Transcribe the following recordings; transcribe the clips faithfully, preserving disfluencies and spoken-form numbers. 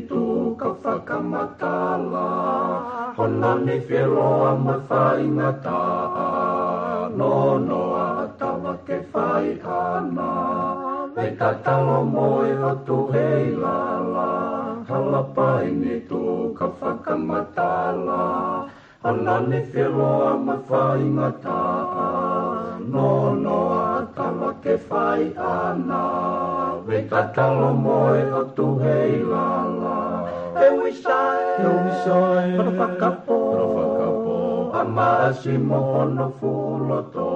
Tuʻu ka fakamatala, hono nifi ʻe loa mo e faingataʻa, nonoa ʻa Tava ke fai ʻana. Vei tatalo mo e ʻOtu Heilala, Halapaini Tuʻu ka fakamatala, hono nifi ʻe loa mo e faingataʻa, nonoa ʻa Tava ke fai ʻana. Vei tatalo mo e ʻOtu Heilala, ʻEuisa ē, ʻEuisa ē, Kolo Fakapo, Kolo Fakapo, ʻa Maʻasi mo hono fuʻu loto.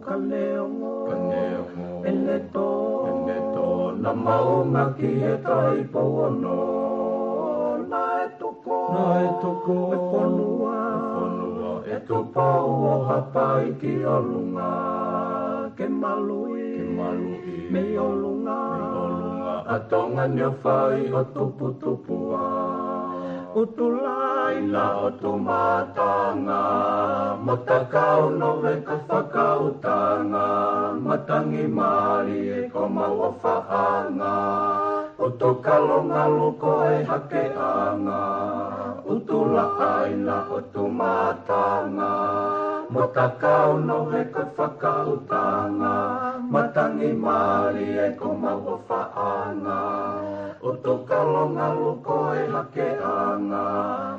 Ka neongo, ka neongo, ʻene tō, ʻene tō, naʻa mau ngāueʻaki e Talaʻipouono. Naʻe tuku, naʻe tuku e fonua, e fonua ʻe Tupou ʻo Haʻapai ki ʻolunga, ke maluʻi, ke maluʻi mei ʻolunga, mei ʻolunga ʻa Tonga ni ʻo fai ʻo tuputupuʻa. ʻUtulāina ʻo Tumatanga, mo Takau Nove ka fakautanga, matangi mālie ko mau ʻofaʻanga. ʻUtukalo ngalu ko e hakeʻanga, ʻUtulāina ʻo Tumatanga, mo Takau Nove ka fakautanga, matangi mālie ko mau ʻofaʻanga. ʻUtukalo ngalu ko e hakeʻanga,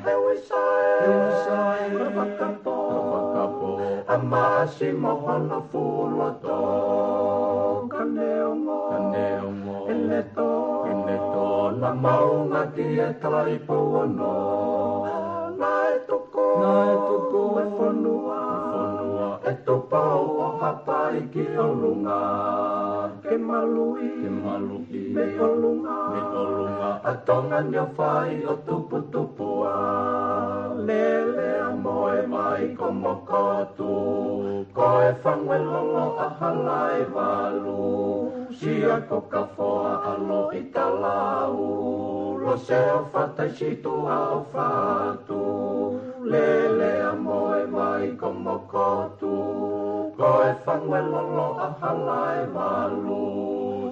ʻEuisa ē, ʻEuisa ē, Kolo Fakapo, Kolo Fakapo, ʻa Maʻasi mo hono fuʻu loto. Ka neongo, ka neongo, ʻene tō, ʻene tō, naʻa mau ngāueʻaki e Talaʻipouono. Naʻe tuku, naʻe tuku e fonua, e fonua ʻe Tupou ʻo Haʻapai ki ʻolunga, ke maluʻi, ke maluʻi mei ʻolunga, mei ʻolunga ʻa Tonga ni ʻo fai ʻo tuputupuʻa. Lele ʻa Moevaiko mo Kotu, ko e fangu ʻe lolo ʻa Halaevalu, Sia ko Kafoa ʻa Loʻitalau, Lose ʻo Fataisituʻa ʻo Fatu. Lele ʻa Moevaiko mo Kotu, ko e fangu ʻe lolo ʻa Halaevalu,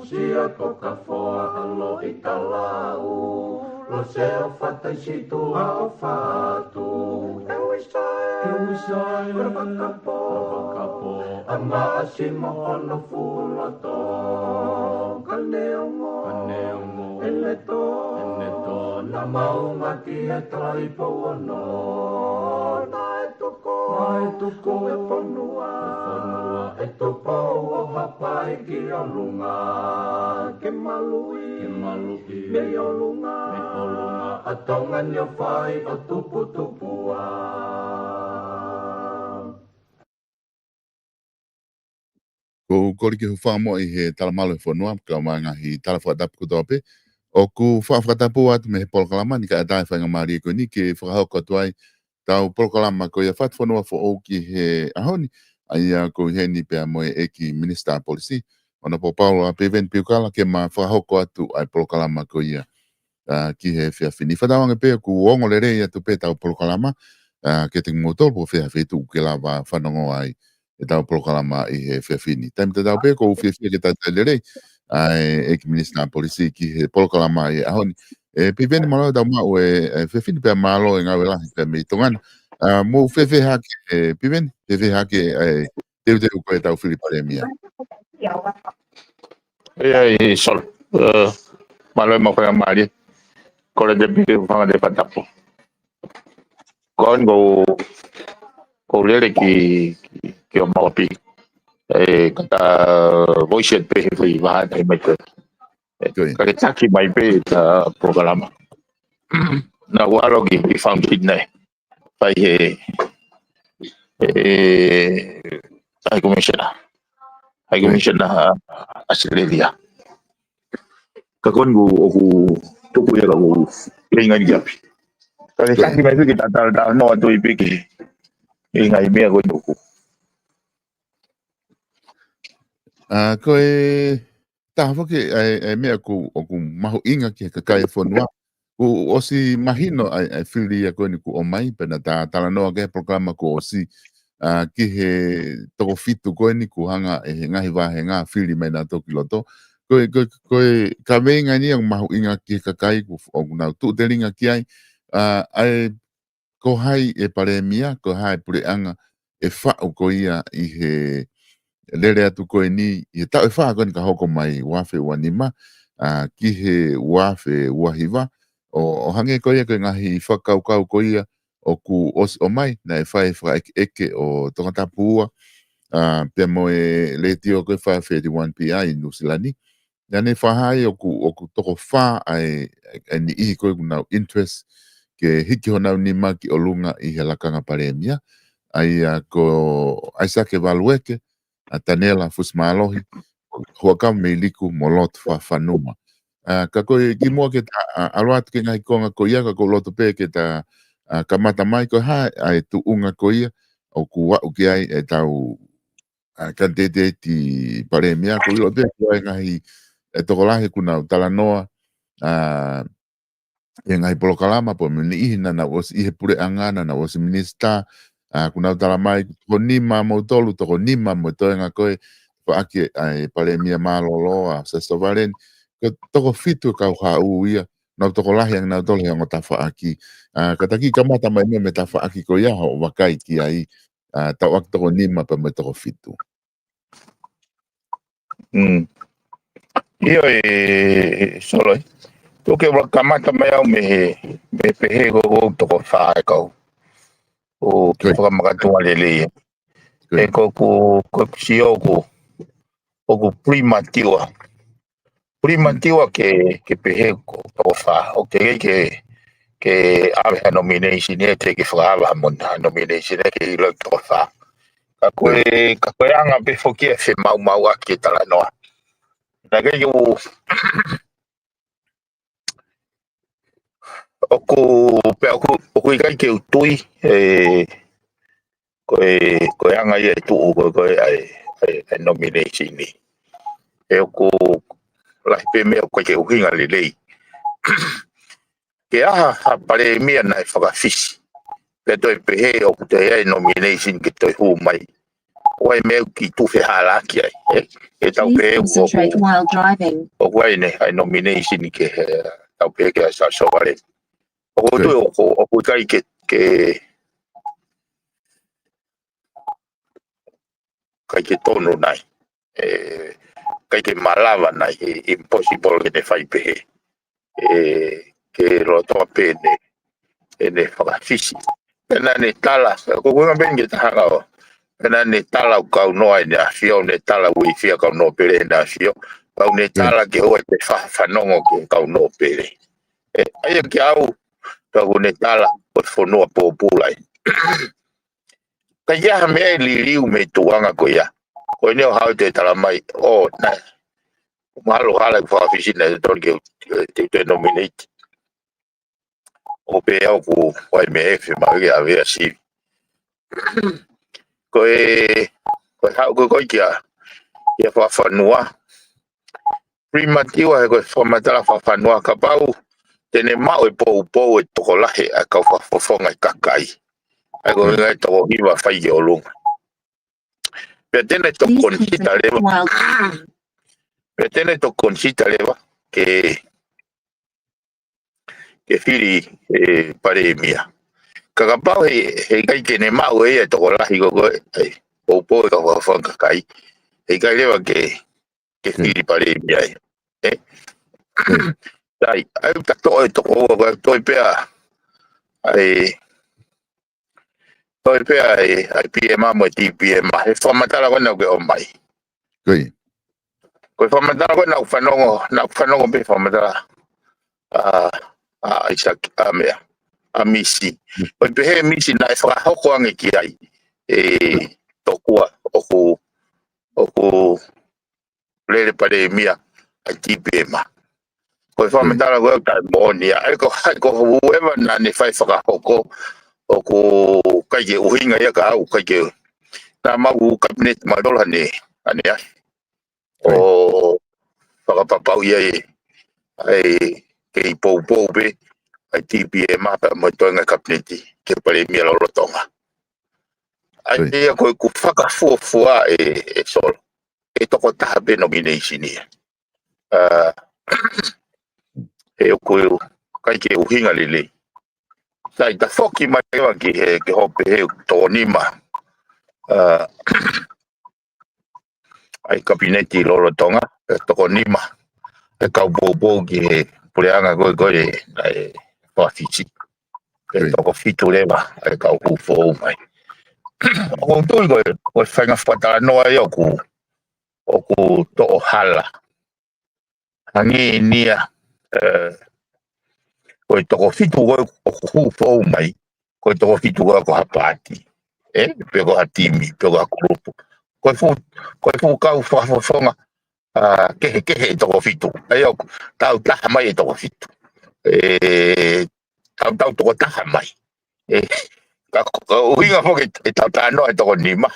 Sia ko Kafoa ʻa Loʻitalau, Lose ʻo Fataisituʻa ʻo Fatu. ʻEuisa ē, ʻEuisa ē, Kolo Fakapo, Kolo Fakapo, ʻa Maʻasi mo hono fuʻu loto. Ka neongo, ka neongo, ʻene tō, ʻene tō, naʻa mau ngāueʻaki e Talaʻipouono. Naʻe tuku, naʻe tuku e fonua, e fonua ʻe Tupou ʻo Haʻapai ki ʻolunga, ke maluʻi, ke maluʻi mei ʻolunga, mei ʻolunga ʻa Tonga ni ʻo fai ʻo tuputupuʻa. Ko u kole ke u fakamoʻoni he talamalu e fonua, kae ʻumaʻā e ngaahi tala fakatapu kotoa pē. ʻOku fakatapu atu mei he polokalama ni kae ʻatā e faingamālie ko eni ke fakahoko atu ai ʻetau polokalama ko ia Fatufonua Foʻou ki he ʻaho ni, ʻa ia ʻoku ou ʻi heni pea mo e ʻEiki Minisitā Polisi, Honourable Paula Piveni Piukala, ke ma fakahoko atu ʻa e polokalama ko ia, ā, ki he efiafi ni. Fakatauange pē ʻoku ongo lelei atu pē ʻetau polokalama, ā, kiate kimoutolu pe ko fē ha feituʻu ʻoku ke lava fanongo ai ʻetau polokalama ʻi he efiafi ni. Taimi tatau pē ʻoku ou fiefia ke talitali lelei ʻa e ʻEiki Minisitā Polisi ki he polokalama ʻi he ʻaho ni. ʻE Piveni, mālō ʻetau maʻu e, e efiafi ni pea mālō e ngāue lahi pea mei Tonga na. Ā, mou fēfē hake, ʻe Piveni, fēfē hake e teuteu ko ē ʻetau fili Palēmia? ʻIo, ʻio, Solo. Ē, mālō e maʻu faingamālie. Kole atu pē ke u hanga ʻo fakatapu. Ko eni ʻoku ou, ʻoku ou lele ki, ki, ki homau ʻapi. ʻE, ka ta voice pē he foʻi vahaʻa taimi ko ē. ʻE, Ko ia. Ka ke taki mai pē ʻeta polokalama. Naʻa ku ʻalu ki, ki function ē. Fai he, he High Commissioner. High Commissioner ʻa, ʻAositelēlia. Ka ko eni ʻoku, ʻoku tuku ia ka ʻoku ʻi ai ngaahi ʻapi. Ka ke taki mai pē ke ta talatalanoa atu ai pē ki he ngaahi meʻa ko eni ʻoku. Ā, ko e taha foki ʻa e, ʻa e meʻa ʻoku, ʻoku mahuʻinga ki he kakai e fonua. Kuo ʻosi mahino ʻa e, ʻa e fili ia ko eni kuo ʻomai, pea naʻa ta talanoa ki he polokalama kuo ʻosi, ā, ki he toko fitu ko eni kuo hanga ʻe he ngaahi vāhenga fili mai nautolu ki loto. Ko e, ko e, ko e kaveinga eni ia ʻoku mahuʻinga ki he kakai ʻoku, ʻoku nau tuʻu telinga ki ai, ʻa, ʻa e ko hai e palēmia, ko hai e puleʻanga ʻe faʻu ko ia ʻi he lele atu ko eni, ʻi he taʻu ʻe fā ko eni ka hoko mai ua afe ua nima, ʻa, ki he ua afe ua hiva, ʻo, ʻo hangē ko ia ko e ngaahi fakakaukau ko ia ʻoku ʻosi ʻomai, naʻe fai fakaʻekeʻeke ʻo Tongatapu ua, ʻa, pea mo e letiō ko e five thirty-one P I ʻi Nuʻusila ni. Naʻa ne fakahā ai ʻoku, ʻoku toko fā ʻa e, ʻa e niʻihi ko ē ʻoku nau interest ke hiki honau nima ki ʻolunga ʻi he lakanga palēmia. ʻA ia ko ʻAisake Valueke, ʻa Taniela Fusimālohi, Huʻakavameiliku mo Loto Fafanuma. ʻA, ka ko e kimuʻa ke ta, ʻa, ʻalu atu ki he ngaahi konga ko ia ka ʻoku ou loto pē ke ta, ʻa, kamata mai ko e hā ʻa e tuʻunga ko ia ʻoku aʻu ki ai ʻetau, ʻa, kanititeiti palēmia, ʻoku ou ʻilo pē ʻoku ʻi ai e ngaahi, ʻe tokolahi ʻoku nau talanoa, ʻa, ʻi he ngaahi polokalama pea mo e niʻihi naʻa nau ʻosi ʻi he puleʻanga, naʻa nau ʻosi minisitā, ʻa, ʻoku nau tala mai, toko nima moutolu, toko nima mo e toenga ko ē, tafaʻaki ʻa e palēmia mālōlō, ʻa Sestovalen, ko e toko fitu e kau haʻu ia, nau tokolahi ange nautolu he ongo tafaʻaki. ʻA, kātaki kamata mai mei he tafaʻaki ko ia hoʻo vakai ki ai, ʻa, tauʻaki toko nima pea mo e toko fitu. Mm. ʻIo ē, Solo ē. Tuku ke u kamata mai au mei he, mei he pehē ko ē ʻoku toko fā e kau. ʻO ke Good. fakamakatuʻa lelei. Good. ʻE ko ʻeku, ko ʻeku sio ʻoku, ʻoku premature. Premature ke, ke pehē ko toko fā. ʻOku teʻeki ke, ke ʻave ha nomination ʻe teʻeki fakaava ha mon-, ha nomination ʻe ke ʻilo toko fā. Ka ko e, ka ko e anga pē foki e femaumauʻaki e talanoa. Naʻe ʻikai ke u, ʻoku, pea ʻoku, ʻoku ʻikai ke u tui, ē, ko e, ko e anga ia e tuʻu, ko e, ko e, ʻa e, ʻa e, ʻa e nomination ni. ʻE ʻoku lahi pē meʻa ʻoku ʻikai ke ʻuhinga lelei. Ke ʻi ai ha palēmia naʻe fakafisi. Pea toe pehē ʻoku toe ʻi ai e nomination ke toe hū mai. ʻOku ʻi ai e meʻa ʻoku tufe hala ki ai, ē? ʻE tau Please pehē ʻoku, concentrate while driving. ʻOku ʻi ai ʻene, ʻa e nomination ke, ē, tau pehē ke ʻa Sestovalen. ʻOku Good. tui ʻoku, ʻoku ʻikai ke, ke, ʻikai ke tonu nai. ʻE, ʻikai ke malava nai, ʻe impossible ke ne fai pehē. ʻE, ke lolotonga pē ʻene, ʻene fakafisi. Pea naʻa ne tala, ko e ʻuhinga pē eni ke ta hanga ʻo. Pea naʻa ne tala ʻoku kaunoa ʻEne ʻAfio, ne tala ʻoku ʻi fē ʻa e kau nōpele ʻEne ʻAfio. Pea ʻoku ne Good. tala ke ʻoua te fa-, fanongo ki he kau nōpele. ʻE, ʻa ia kiate au, pea ʻoku ne tala ko e fonua pōpula ē. Ka ʻi ai ha meʻa ʻe liliu mei he tuʻunga ko ia. Ko ʻene ʻohau te tala mai, ʻo, naʻe, mahalo hala ʻeku fakafisi naʻe totonu ke u, te u toe nominate. ʻO pehē au ʻoku ʻi ai e meʻa ʻe fiemaʻu ke ʻave ʻa Sivi. Ko e, ko e haʻu ko ē ko ē kia, kia Fafanua. Premature he ko e fakamatala Fafanua kapau te ne maʻu e poupou e tokolahi ʻa e kau fakafofonga ʻo e kakai. ʻA ia ko e Mm. ngaahi toko hiva fai ki ʻolunga. Pea te ne toki Please consider concentrate leva. while driving. Pea te ne toki consider leva ke, ke fili e palēmia. Ka kapau he, heʻikai ke ne maʻu ʻe ia e tokolahi ko ē, ʻa e poupou e kau fakafofonga ʻo e kakai. Heʻikai leva ke, ke Good. fili palēmia ia. Ē? Good. Sai, ʻa ia ʻoku ta toʻo e toko ua, ko e toe pē ʻa e, toe pē ʻa e, ʻa e P M mo e T P M. He fakamatala ko ē naʻa ke ʻomai. Good. Ko e fakamatala ko ē naʻa ku fanongo, naʻa ku fanongo pē fakamatala. ʻA, ʻa ʻAisake, ʻa meʻa, ʻa Misi. Mm. Ko e pehē Misi naʻe fakahoko ange ki ai. ʻE, tokua, ʻoku, ʻoku lele palēmia ʻa e T P M. Ko e fakamatala ko ē ʻoku taʻemoʻoni ia. ʻA ia ko, ʻa ia ko whoever naʻa ne fai fakahoko, ʻoku ʻikai ke ʻuhinga ia kiate au, ʻikai ke. Naʻa mau kapineti mautolu ʻanenai. ʻO fakapapauʻi ai, ʻa e kei poupou pē, ʻa e T P M pea mo e toenga kapineti, ki he palēmia lolotonga. ʻA ia ko ʻeku fakafuofua ē, ē Solo. ʻE toko taha pē nomination ia. ʻE ʻoku ʻikai ke ʻuhinga lelei. Sai, tafoki mai ʻa e ki he, ke hope he toko nima. ʻA e kapineti lolotonga, ʻe toko nima. ʻE kau poupou ki he puleʻanga ko ē, ko ē, ʻa e Fafiti. ʻE toko fitu leva, ʻa e kau hū foʻou mai. ʻOku ou tui ko e, ko e faʻahinga fakatalanoa ia ʻoku, ʻoku toʻo hala. Hangē ni ia, ʻe, ko e toko fitu ko ē ʻoku hū foʻou mai, ko e toko fitu ko ē ko ha paati. ʻE, pe ko ha timi, pe ko ha kulupu. Ko e fuʻu, ko e fuʻu kau fakafofonga, ʻa, kehekehe ʻe toko fitu. ʻA ia ʻoku tautaha mai ʻe toko fitu. ʻE, tautau toko taha mai. ʻE, ka, ka ʻuhinga foki ʻe tautānoa ʻe toko nima.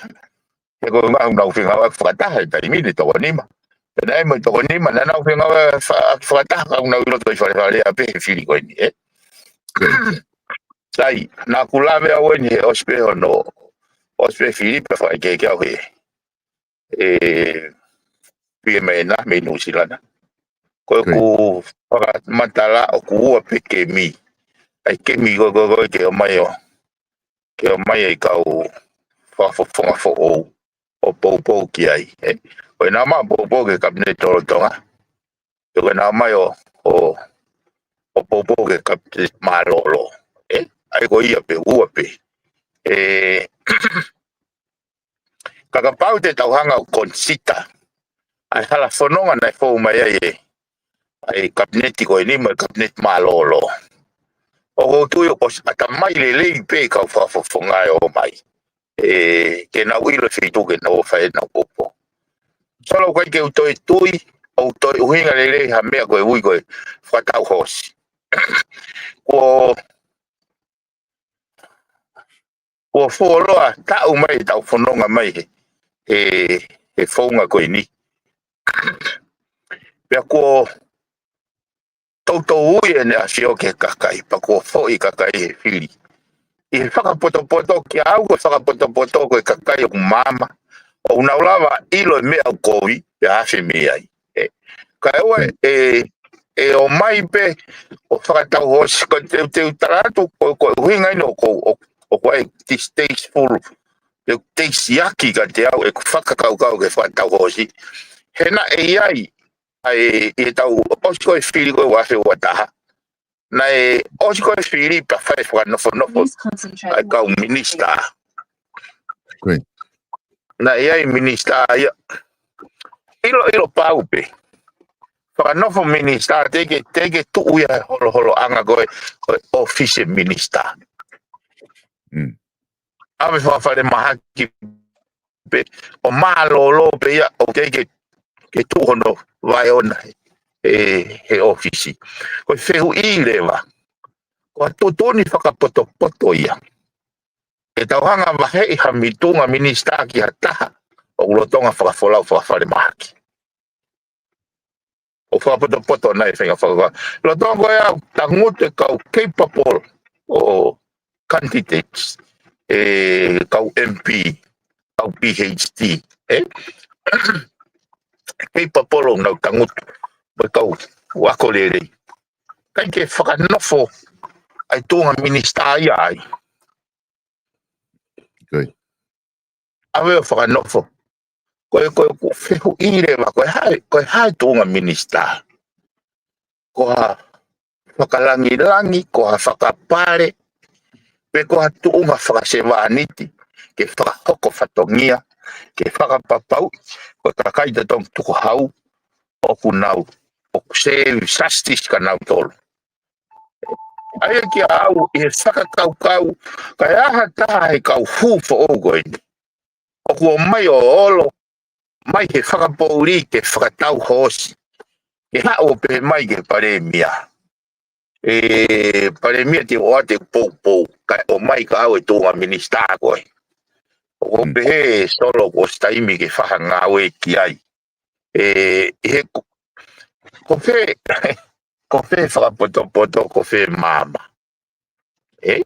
He ko e ngaahi nau fengāueʻaki fakataha ʻi he taimi ni toko nima. Pea naʻe ʻi ai mo e toko nima, naʻa nau fengāueʻaki fakataha ka nau ʻi loto ʻi Falefalea pē he fili ko eni, ʻe. Sai, naʻa ku lave au eni he ʻosi pē hono, ʻosi pē fili pea fakaʻekeʻeke au he ʻe, P M N mei Nuʻusila na. Ko ʻeku fakamatala ʻoku ua pē kemi. ʻA e kemi ko ē, ko ē, ko ē ke ʻomai ʻo, ke ʻomai ʻa e kau fakafofonga foʻou ʻo poupou ki ai, ʻe. Ko ʻenau maʻu poupou ki he kapineti lolotonga. Ko ʻenau maʻu ʻo, ʻo, ʻo poupou ki he kapineti mālōlō. ʻE, ʻa ia ko ia pē, ua pē. ʻE, ka kapau te tau hanga ʻo konisita ʻa e hala fononga naʻe fou mai ai ʻe, ʻa e kapineti ko eni mo e kapineti mālōlō. ʻOku ou tui ʻoku ʻosi ʻatamai lelei pē kau fakafofonga ʻe ō mai. ʻE, ke nau ʻilo e feituʻu ke nau ō ʻo fai ʻenau poupou. Solo, ʻoku ʻikai ke u toe tui, ʻoku toe ʻuhinga lelei ha meʻa ko e ui ko e fakatau hoosi. Kuo, kuo fuoloa taʻu mai ʻetau fononga mai he, he, he founga ko eni. Pea kuo toutou ui ʻEne ʻAfio ki he kakai, pea kuo foʻi kakai he fili. ʻI he fakapotopoto, kiate au ko e fakapotopoto ko e kakai ʻoku maama, ʻoku nau lava ʻilo e meʻa ʻoku kovi, pea afe mei ai. ʻE, kae ʻoua ʻe, ʻe ō mai pē ʻo fakatau hoosi, ko e teuteu tala atu, ko, ko e ʻuhinga eni ʻoku, ʻo, ʻoku ʻi ai e distasteful, te u teisiaki kiate au ʻeku fakakaukau ki he fakatau hoosi. He naʻe ʻi ai, ʻa e, ʻi heʻetau ʻosi ko ē fili ko ē ua afe ua taha. Naʻe ʻosi ko ē fili pea fai e fakanofonofo ʻa e kau minisitā. Naʻe ʻi ai e minisitā ia. ʻIlo, ʻilo pau pē. Fakanofo minisitā, teʻeki, teʻeki tuʻu ia he holoholoʻanga ko ē, ko e ʻōfisi minisitā. ʻAve fakafalemahaki pē, ʻo mālōlō pē ia, ʻoku teʻeki ke, ke tuʻu hono vaʻe ʻona he, he ʻōfisi. Ko e fehuʻi leva, ko e tuʻutuʻuni fakapotopoto ia. Ke tau hanga ʻo vaheʻi ha tuʻunga minisitā ki ha taha ʻoku lolotonga fakafolau fakafalemahaki. ʻOku fakapotopoto nai e faʻahinga fakakaukau. Lolotonga ko ia ʻoku tangutu e kau capable ʻo candidates, e kau M P, kau P H D, ʻe? Capable ʻoku nau tangutu, mo e kau ako lelei. ʻIkai ke fakanofo ʻa e tuʻunga minisitā ia ai. ʻAve ʻo fakanofo. Ko e, ko e, ko e fehuʻi leva, ko e hā, ko e hā e tuʻunga minisitā. Ko ha fakalangilangi, ko ha fakapale, pe ko ha tuʻunga fakasevāniti, ke fakahoko fatongia, ke fakapapauʻi ko e kakai totonu tukuhau, ʻoku nau, ʻoku serve justice kia nautolu. ʻA ia kiate au ʻi he fakakaukau, ka ʻi ai ha taha he kau hū foʻou ko eni ʻoku ō mai ʻo olo mai he fakapoʻuli ke fakatau hoosi, ke haʻu ʻo pehē mai ki he palēmia, ʻE palēmia, te u ʻoatu e poupou, kae ʻomai kia au e tuʻunga minisitā ko ē. ʻOku ou pehē, Solo, kuo ʻosi taimi ke fai ha ngāue ki ai. ʻE, he ko, ko fē, ko fē fakapotopoto, ko fē maama. ʻE,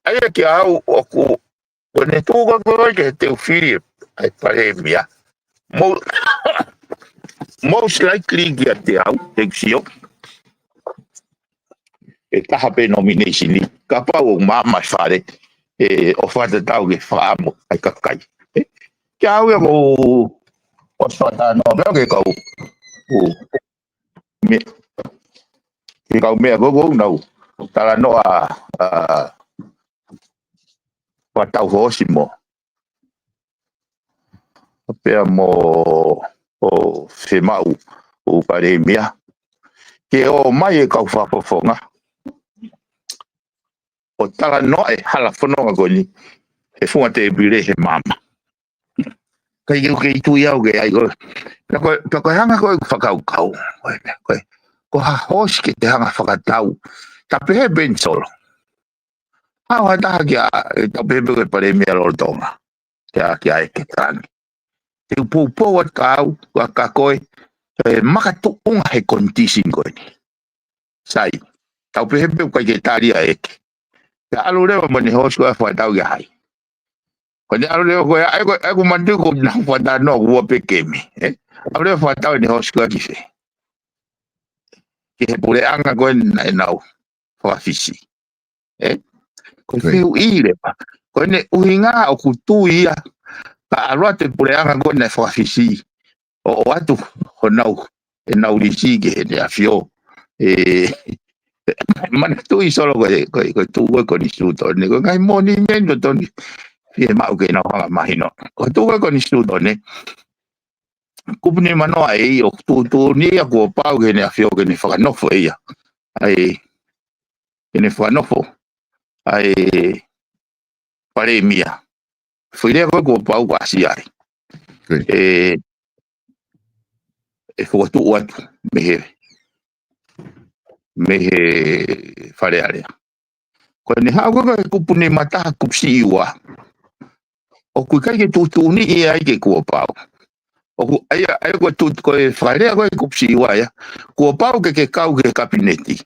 ʻa ia kiate au ʻoku, ko ʻene tuʻu ko ē ke te u fili ʻa e palēmia. Mou, most likely kiate au, ʻeku sio, ʻe taha pē nomination ni, kapau ʻoku maama e fale, ʻe, ʻo fakatatau ki he fakaʻamu ʻa e kakai. ʻE, kiate au ia ʻoku ou, ʻosi fakatalanoa pē au ki he kau, ʻo, me, ki he kau meʻa ko ē ʻoku nau talanoa, ʻa, fakatau hoosi mo. Pea mo ʻo fiemaʻu ʻe he Palēmia ke ʻomai e kau fakafofonga ʻo talanoa e hala fononga ko eni he funga tēpile he maama. Kae ʻikai ke u kei tui au ke ʻai ko ē. Pea ko e, pea ko e anga ko ē ʻeku fakakaukau. Ko e, ko e, ko ha hoosi ke te hanga fakatau. Ta pehē pē eni Solo. Haʻu ha taha kia, ʻe tau pehē pē ko e Palēmia lolotonga. Kia, kia ʻEke Talaange. Te u poupou atu kia au, kia, kia koe, ʻe makatuʻunga he condition ko eni. Sai, tau pehē pē ʻoku ʻikai ke tali ʻa ʻEke. Pea ʻalu leva mo ʻene hoosi ko ē ʻo fakatau kia hai. Ko ʻene ʻalu leva ko ē, ʻa ē ko, ʻa ē ʻoku manatuʻi ko ʻena fakatalanoa ʻoku ua pē kemi, ē? ʻAlu leva ʻo fakatau ʻene hoosi ko ē ki fē? Ki he puleʻanga ko ē naʻa nau fakafisi. Ē? Ko e Ko e. fehuʻi leva. Ko ʻene ʻuhinga ʻoku tui ia, ka ʻalu atu e puleʻanga ko ē naʻe fakafisi. ʻO, ʻoatu honau, ʻenau lisi ki Heʻene ʻAfio. ʻE, manatuʻi Solo ko e, ko e, ko e tuʻu ko ē konisitūtone. Ko e ngaahi moʻoni meʻa ʻoku totonu fiemaʻu ke nau hanga mahino. Ko e tuʻu ko ē konisitūtone. Kupu nimanoa ʻe ʻi ai ʻoku tuʻutuʻuni ia kuo pau ki Heʻene ʻAfio ke ne fakanofo ʻe ia. ʻAi, ke ne fakanofo ʻa e Palēmia. Foʻi lea ko ē kuo pau ka ʻasi ai. Ko e. ʻE, ʻe fokotuʻu atu mei he, mei he Fale Alea. Ko ʻene haʻu ko ē ko e kupu nimataha kupu siʻi ua. ʻOku ʻikai ke tuʻutuʻuni ia ai ke kuo pau. ʻOku ʻai, ʻai ko e tuʻu, ko e fakalea ko ē kupu siʻi ua ia. Kuo pau ke ke kau ki he Kapineti.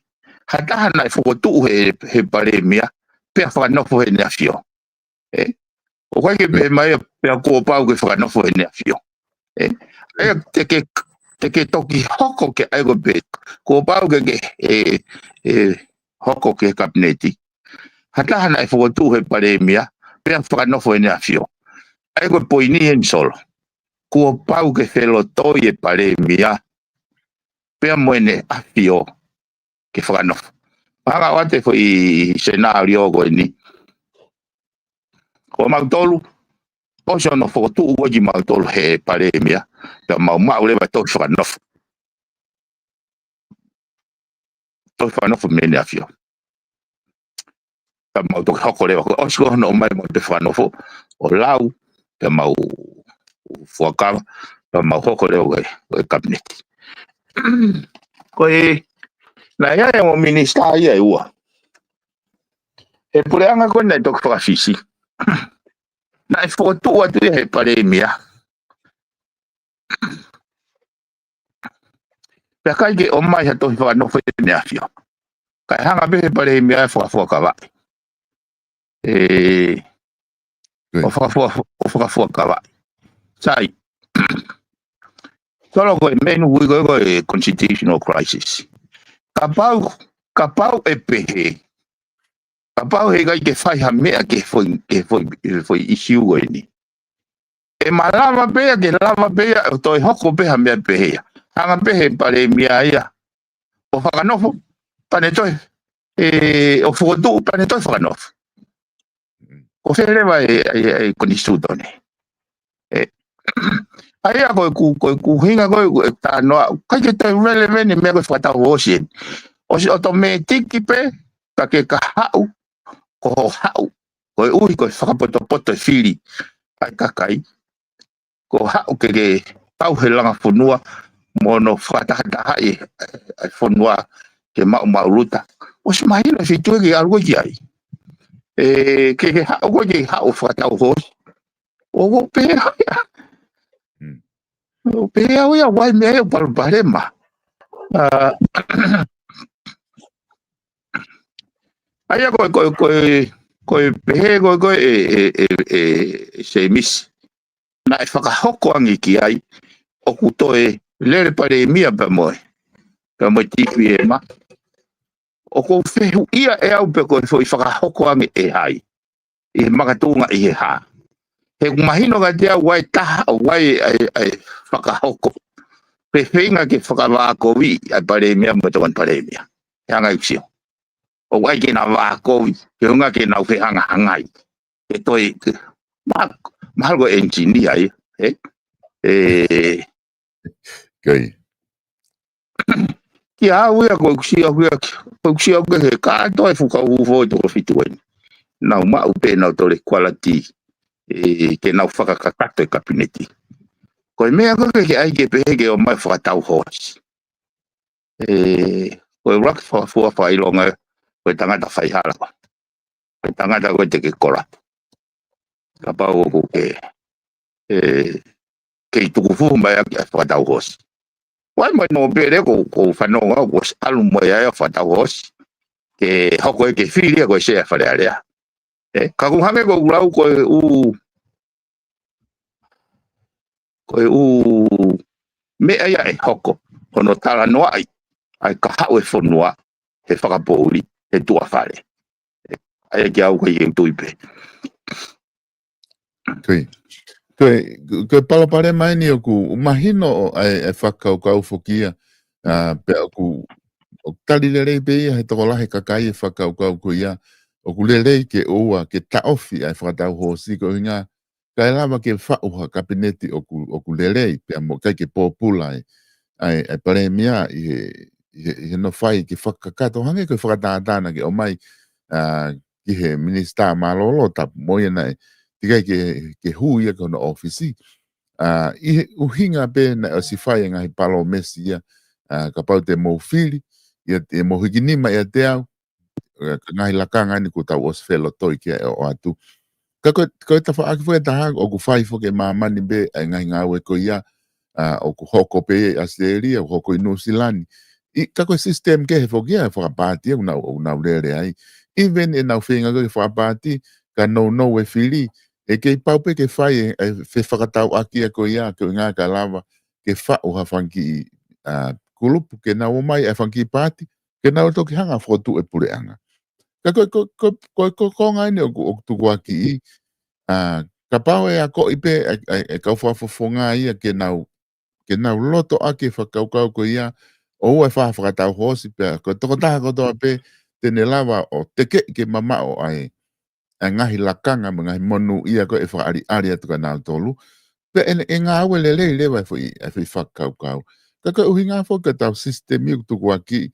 Ha taha naʻe fokotuʻu he, he Palēmia, pea fakanofo Heʻene ʻAfio. Ē? ʻOku ʻikai ke pehē mai ia, pea kuo pau ke fakanofo Heʻene ʻAfio. Ē? ʻAi te ke, te ke toki hoko ke ʻai ko e pē. Kuo pau ke ke, ʻe, ʻe, hoko ki he Kapineti. Ha taha naʻe fokotuʻu he Palēmia, pea fakanofo Heʻene ʻAfio. ʻAi ko e poini eni Solo. Kuo pau ke felotoi e Palēmia, pea mo Heʻene ʻAfio ke fakanofo. Hanga ʻo ʻoatu e foʻi senālio ko eni. Ko mautolu, ʻosi hono fokotuʻu ko ē kimautolu he Palēmia, pea mau maʻu leva e tohi fakanofo. Tohi fakanofo mei Heʻene ʻAfio. Pea mau toki hoko leva, ko e ʻosi ko ē hono ʻomai mautolu e fakanofo, ʻo lau, pea mau fuakava, pea mau hoko leva ko e, ko e Kapineti. Ko e, naʻe ʻi ai e ongo minisitā ia ʻe ua. He puleʻanga ko ē naʻe toki fakafisi. Naʻe fokotuʻu atu ia he Palēmia. Pea ʻikai ke ʻomai ha tohi fakanofo Heʻene ʻAfio. Kae hanga pē he Palēmia ʻo fakafuakavaʻi. Ē, Ko e. ʻo fakafua-, ʻo fakafuakavaʻi. Sai. Solo ko e meʻa ʻoku ui ko ē ko e constitutional crisis. Kapau, kapau ʻe pehē. Kapau heʻikai ke fai ha meʻa ki he foʻi, ki he foʻi, foʻi ʻisiū ko eni. ʻE malava pē ia, ke lava pē ia, ʻo toe hoko pē ha meʻa pehē ia. Hanga pē he Palēmia ia ʻo fakanofo, pea ne toe, ē, ʻo fokotuʻu, pea ne toe fakanofo. Ko fē leva e, e, e konisitūtone. Ē, ʻa ia ko e ku-, ko e ʻuhinga ko ē, ʻeku talanoa, ʻikai ke toe relevant e meʻa ko e fakatau hoosi eni. ʻOsi ʻotomētiki pē, ka ke ka haʻu, ko hoʻo haʻu, koeʻuhi ko e fakapotopoto e fili ʻa e kakai. Ko hoʻo haʻu ke ke tauhi e langa fonua, mo hono fakatahatahaʻi e fonua ke maʻumaʻuluta. ʻOsi mahino e feituʻu ke ʻalu ko ē ki ai. Ē, ke ke haʻu ko ē ke haʻu ʻo fakatau hoosi. ʻO, ʻo pehē au ia. Hmm. ʻO pehē au ia, ʻoku ʻi ai e meʻa ia ʻoku palopalema. ʻA, ʻa ia ko e, ko e, ko e, ko e pehē ko ē, ko e, ʻe, ʻe, ʻe, ʻe Semisi. Naʻe fakahoko ange ki ai, ʻoku toe lele palēmia pea mo e, pea mo e T P M. ʻOku ou fehuʻia ʻe au pe ko e foʻi fakahoko ange ʻe hai ʻi he makatuʻunga ʻi he hā. He ʻoku mahino kiate au ʻa e taha ʻo ʻai ʻa e fakahoko pe feinga ke fakavākovi ʻa e palēmia mo e tokoni palēmia. He anga ʻeku sio, ʻoku ʻai ke na vākovi, he ʻuhinga ke nau fehangahangai. Ke toe, ke, ma-, mahalo ko e engineer ia, ē? Ē, Kai. Kia au ia, ko ʻeku sio au ia, ko ʻeku sio au ia, he kātoa e fuka ufo e toko fitu eni. Nau maʻu pē nau tole kualati, ē, ke nau fakakakato e kapineti. Ko e meʻa ko ē ke ʻai ke pehē ke ʻomai fakatau hoosi. Ē, ko e ʻuluaki fakafua fakaʻilonga, ko e tangata faihala ko ē. Ko e tangata ko ē te ke kolapu. Kapau ʻoku ke, ē, kei tukufuhu mai ʻaki ʻa e fakatau hoosi. ʻOku ʻi ai mo e nōpele ko, ʻoku ou fanongo au kuo ʻosi ʻalu mo ia ʻa e fakatau hoosi. Ke hoko ē ke fili ia ko e sea Fale Alea. Ē, ka ʻoku hangē ko ʻeku lau ko e ʻū, ko e ʻū meʻa ia ʻe hoko, hono talanoaʻi ʻa e kahaʻu e fonua he fakapoʻuli, he tuʻa fale. ʻA ia ke au kai e tui pē. Ko e, ko e, ko e palopalema eni ʻoku mahino ʻa e, ʻa e fakakaukau foki ia, ā, pea ʻoku, ʻoku tali lelei pē ia he tokolahi e kakai e fakakaukau ko ia, ʻoku lelei ke ʻoua, ke taʻofi ʻa e fakatau hoosi ko e ʻuhinga, kae lava ke faʻu ha kapineti ʻoku, ʻoku lelei, pea mo ʻikai ke pōpula ai, ʻa e, ʻa e palēmia ʻi he, ʻi he, ʻi he nofo ai ke fakakakato, hangē ko e fakatātā naʻa ke ʻomai, ā, ki he minisitā mālōlō, tapu mo ia naʻe, teʻeki ai ke, ke hū ia ki hono ʻōfisi. Ā, ʻi he ʻuhinga pē naʻe ʻosi fai e ngaahi palōmesi ia, ā, kapau te mou fili, ia te mou hiki nima ʻiate au, ē, ka ngaahi lakanga eni kuo tau ʻosi felotoi ki ai ʻo ʻoatu. Ka ko e, ko e tafaʻaki foki ʻe taha, ʻoku fai foki ʻe māmani pē ʻa e ngaahi ngāue ko ia, ā, ʻoku hoko pē ʻi ʻAositelēlia, ʻoku hoko ʻi Nuʻusila ni. ʻI, ka ko e sisitemi kehe foki ia, fakapaati, ʻoku nau, ʻoku nau lele ai. Even ʻenau feinga ko ē ke fakapaati, ka nounou e fili, ʻe kei pau pē ke fai e, e fefakatauʻaki ia ko ia, ke ʻuhinga kae lava, ke faʻu ha fanga kiʻi, ā, kulupu, ke nau ō mai e fanga kiʻi paati, ke nau toki hanga ʻo fokotuʻu e puleʻanga. Ka ko, ko, ko, ko, ko e konga eni ʻoku, ʻoku tukuakiʻi, ā, kapau ʻe akoʻi pē ʻa e, ʻa e, ʻa e kau fakafofonga ia ke nau, ke nau loto ʻaki e fakakaukau ko ia, ʻoua ʻe fai ha fakatau hoosi pea, ko e tokotaha kotoa pē te ne lava ʻo tekeʻi ke mamaʻo ʻa e, ʻa e ngaahi lakanga mo e ngaahi monūʻia ko ē ʻe fakaʻaliʻali atu kia nautolu. Pea ʻe, ʻe ngāue lelei leva e foʻi, e foʻi fakakaukau. Ka ko e ʻuhinga foki ʻetau sisitemi ʻoku tukuakiʻi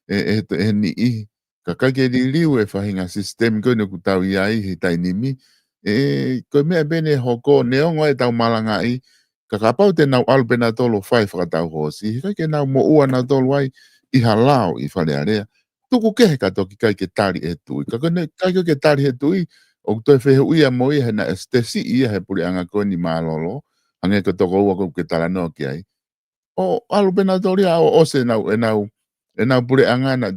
ʻe, ʻe, ʻe he niʻihi. Ka ʻikai ke liliu e faʻahinga sisitemi ko eni ʻoku tau ʻi ai he taimi ni. Ē, ko e meʻa pē eni ʻe hoko, neongo ʻetau malangaʻi, ka kapau te nau ʻalu pē nautolu ʻo fai fakatau hoosi, he ʻikai ke nau moʻua nautolu ai ʻi ha lao ʻi Fale Alea. Tuku kehe ka toki ʻikai ke tali ʻe he tuʻi. Ka ko eni ʻikai ke tali ʻe he tuʻi, ʻoku toe fehuʻia mo ia he naʻe ʻosi tesiʻi ia he puleʻanga ko eni mālōlō, hangē ko e toko ua ko ē ʻoku ke talanoa ki ai. ʻO ʻalu pē nautolu ia ʻo ʻosi ʻenau, ʻenau, ʻenau puleʻanga, ʻenau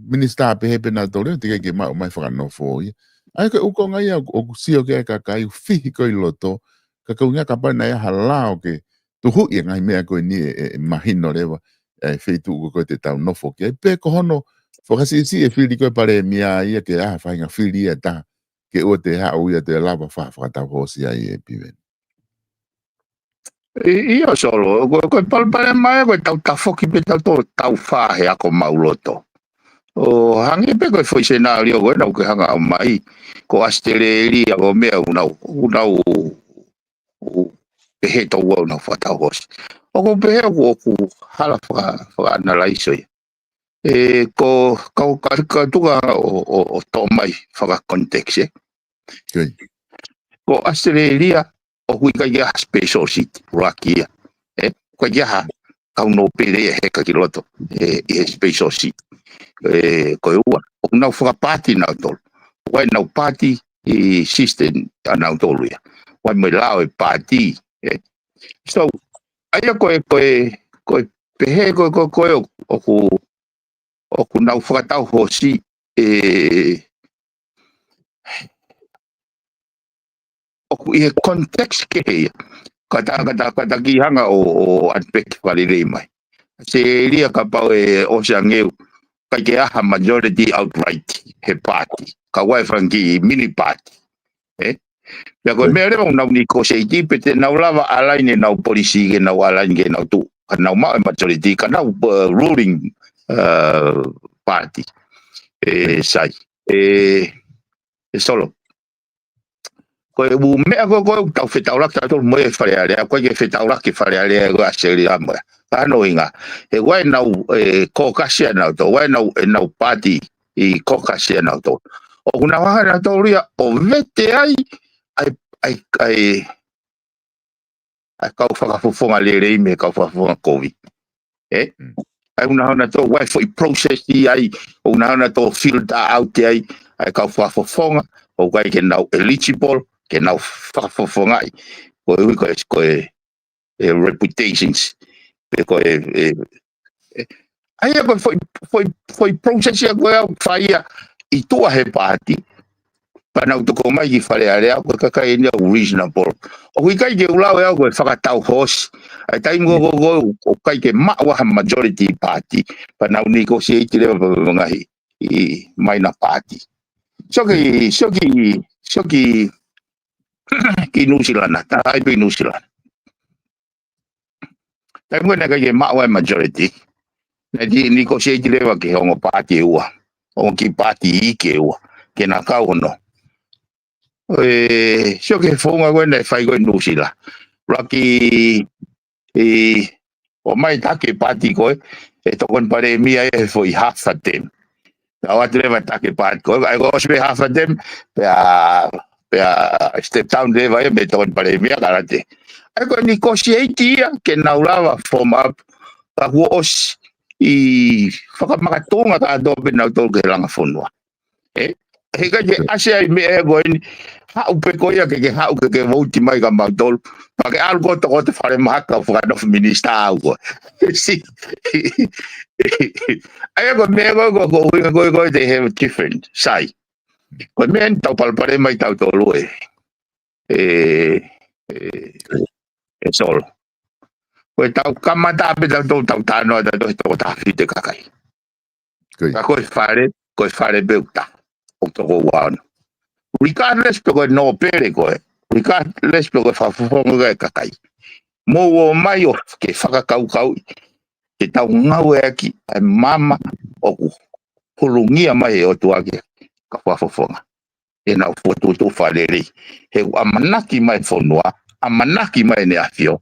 minisitā pehē pē nautolu ia, teʻeki ai ke maʻu mai fakanofo ia. ʻA ia ko e ʻū konga ia ʻoku, ʻoku sio ki ai e kakai ʻoku fihi ko ē ʻi loto, ka ko e ʻuhinga kapau naʻe ʻi ai ha lao ke tuhuʻi e ngaahi meʻa ko eni ʻe, ʻe, ʻe mahino leva e feituʻu ko ē te tau nofo ki ai. Pe ko hono fakasiʻisiʻi e fili ko ē palēmia ia ke ʻi ai ha faʻahinga fili ia ʻe taha, ke ʻoua te haʻu ia ʻo toe lava ʻo fai ha fakatau hoosi ai, ē Piveni. ʻI, ʻio Solo, ko, ko e palopalema ia ko ʻetau tafoki pē tautolu ʻo taufā he ako maʻuloto. ʻO hangē pē ko e foʻi senālio ko ē naʻa ke hanga ʻo ʻomai, ko ʻAositelēlia ko e meʻa ʻoku nau, ʻoku nau, ʻoku pehē ʻe tautolu ʻoku nau fakatau hoosi. ʻOku ou pehē ʻoku, ʻoku hala faka-, fakaʻanalaiso ia. Ē, ko, ka, ka, ka tuku ā ʻo, ʻo, ʻo toʻo mai faka-context, ē. Ko ʻAositelēlia, ʻoku ʻikai ke ʻi ai ha special seat, ʻuluaki ia. Ē, ʻikai ke ʻi ai ha kau nōpele ia ʻe heka ki loto, ē, ʻi he special seat. Ē, ko e ua, ʻoku nau fakapaati nautolu. ʻOku ʻi ai ʻenau party system ʻa nautolu ia. ʻOku ʻi ai mo e lao e paati, ē. So, ʻa ia ko e, ko e, ko e pehē ko e, ko e, ko e ʻoku, ʻoku nau fakatau hoosi, ē, ʻoku ʻi he context kehe ia. Kata, kata, kata ki hanga ʻo, ʻo unpack fakalelei mai. Sēlia kapau ʻe ʻosi ange ʻoku ʻikai ke ʻi ai ha majority outright he paati. Ka ʻoku ʻi ai e fanga kiʻi mini paati. Ē? Pea ko e meʻa leva ʻoku nau negotiate, pe te nau lava align ʻenau policy ke nau align ke nau tuʻu. Ka nau maʻu e majority, ka nau, uh, ruling, uh, party. Ē, sai. Ē, ē Solo. Ko e ʻū meʻa ko ē ʻoku tau fetaulaki tautolu mo e Fale Alea, ʻoku ʻikai ke fetaulaki Fale Alea ko ē ʻa Sēlia mo ia. Ka ko hono ʻuhinga, he ʻoku ʻi ai ʻenau, ē, caucus ʻanautolu, ʻoku ʻi ai ʻenau, ʻenau paati ʻi caucus ʻanautolu. ʻOku nau hanga ʻe nautolu ia ʻo vete ai, ʻa e, ʻa e, ʻa e, ʻa e kau fakafofonga lelei mei he kau fakafofonga kovi. Ē? Mm. ʻA ia ʻoku nau hanga ʻe nautolu ʻa e foʻi process ʻi ai, ʻoku nau hanga ʻe nautolu ʻo filter out ʻa e, ʻa e kau fakafofonga, ʻoku ʻikai ke nau eligible, ke nau fakafofongaʻi. Ko e ʻuhi ko e, ko e, ē, reputations. Pe ko e, ē, ē, ʻa ia ko e foʻi, foʻi, foʻi process ia ko ē ʻoku fai ia ʻi tuʻa he paati. Pea nau toki ʻomai ki Fale Alea, ko e kakai eni ʻoku reasonable. ʻOku ʻikai ke u lau ʻe au ko e fakatau hoosi. ʻA e taimi ko ē ʻoku, ʻoku, ʻoku ʻikai ke maʻu ha majority paati. Pea nau negotiate leva pea mo e ngaahi ʻi minor paati. Sio ki, sio ki, sio ki, ki Nuʻusila, tā ai pē Nuʻu Sila. Taimi ko ē naʻe ʻikai ke maʻu ai majority, naʻe negotiate leva ki he ongo paati ʻe ua, ongo kiʻi paati iiki ʻe ua, ke na kau hono. Ē, sio ki he founga ko ē naʻe fai ko ē Nuʻusila. Laki, ē, ʻomai taki paati ko ē, ʻe tokoni palēmia ia he foʻi half a term. Pea ʻoatu leva taki paati ko ē, ʻa ia ko e ʻosi pē half a term, pea, pea step down leva ia mei he tokoni palēmia ka late. ʻA ia ko e negotiate ia, ke nau lava form up, ka kuo ʻosi ʻi fakamakatunga kātoa pē nautolu ki he langa fonua. Ē? He ʻikai ke ʻasi ai meʻa ko eni, haʻu pē ko ia ke, ke haʻu ke, ke vouti mai kia mautolu. Pea ke ʻalu ko ē ʻo tokoto falemahaki ʻo fakanofo minisitā au ko ē. Si. ʻA ia ko e meʻa ko ē, ko, ko e ʻuhinga ko ē, ko e they have different side. Ko e meʻa eni ʻoku tau palopalema ai tautolu ē. Ē, ē, ē Solo. Ko e tau kamata pē tautolu ʻo tau talanoa tautolu he toko taha fitu e kakai. Ka ko e Fale, ko e Fale pē ʻoku taha, ʻoku toko ua ono. Regardless pe ko e nōpele ko ē, regardless pe ko e fakafofonga ko ē ʻa e kakai. Mou ō mai ʻo ke fakakaukauʻi, ke tau ngāueʻaki ʻa e maama ʻoku hulungia mai ʻe he ʻOtua ki he kau fakafofonga. ʻEnau fokotuʻutuʻu fakalelei. He ʻoku ʻamanaki mai e fonua, ʻamanaki mai ʻEne ʻAfio,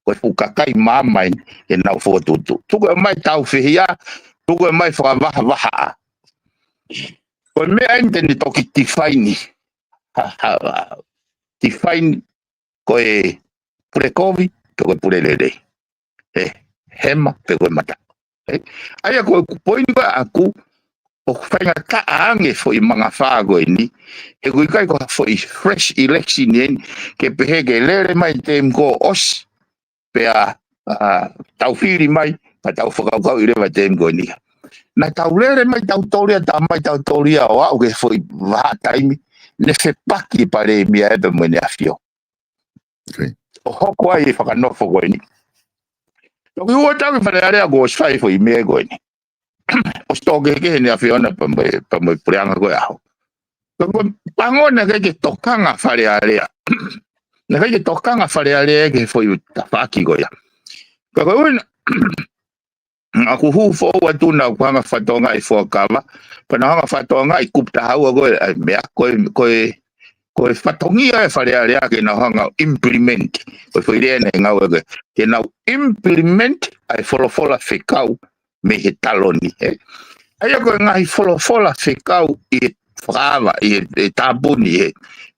ko e fuʻu kakai maama eni ʻenau fokotuʻutuʻu. Tuku ʻe mai tāufehiʻa, tuku ʻe mai fakavahavahaʻa. Ko e meʻa eni te ne toki define. Ha, ha, ha, define ko e pule kovi, pe ko e pule lelei. Ē, hema, pe ko e mata. Ē, ʻa ia ko e poini ko ē ʻaku, ʻoku faingataʻa ange foʻi mangafā ko eni, he ʻoku ʻikai ko ha foʻi fresh election eni, ke pehē ke lele mai term kuo ʻosi, pea, ā, tau fili mai, pea tau fakakaukauʻi leva term ko eni. Naʻa tau lele mai tautolu ia, tā mai tautolu ia, ʻo aʻu ki he foʻi vahaʻa taimi, ne fepaki e palēmia ē pea mo ʻEne ʻAfio. ʻO hoko ai e fakanofo ko eni. Toki ua tau ki Fale Alea kuo ʻosi fai foʻi meʻa ko eni. ʻOsi tō kehekehe ʻEne ʻAfio na pea mo e, pea mo e puleʻanga ko ē ʻaho. Ka ko e pango naʻe ʻikai ke tokanga Fale Alea. Naʻe ʻikai ke tokanga Fale Alea ki he foʻi tafaʻaki ko ia. Ka ko e ʻuhinga, ʻaku hū foʻou atu naʻa ku hanga fakatokangaʻi e fuakava, pea naʻa ku hanga fakatokangaʻi e kupu taha ua ko ē, ʻa e meʻa ko ē, ko e, ko e fatongia ʻa e Fale Alea ke nau hanga ʻo implement. Ko e foʻi lea naʻe ngāueʻaki, ke nau implement ʻa e folofola fekau mei he taloni, ē. ʻA ia ko e ngaahi folofola fekau ʻi he fakaava, ʻi he, he tāpuni, ʻi he,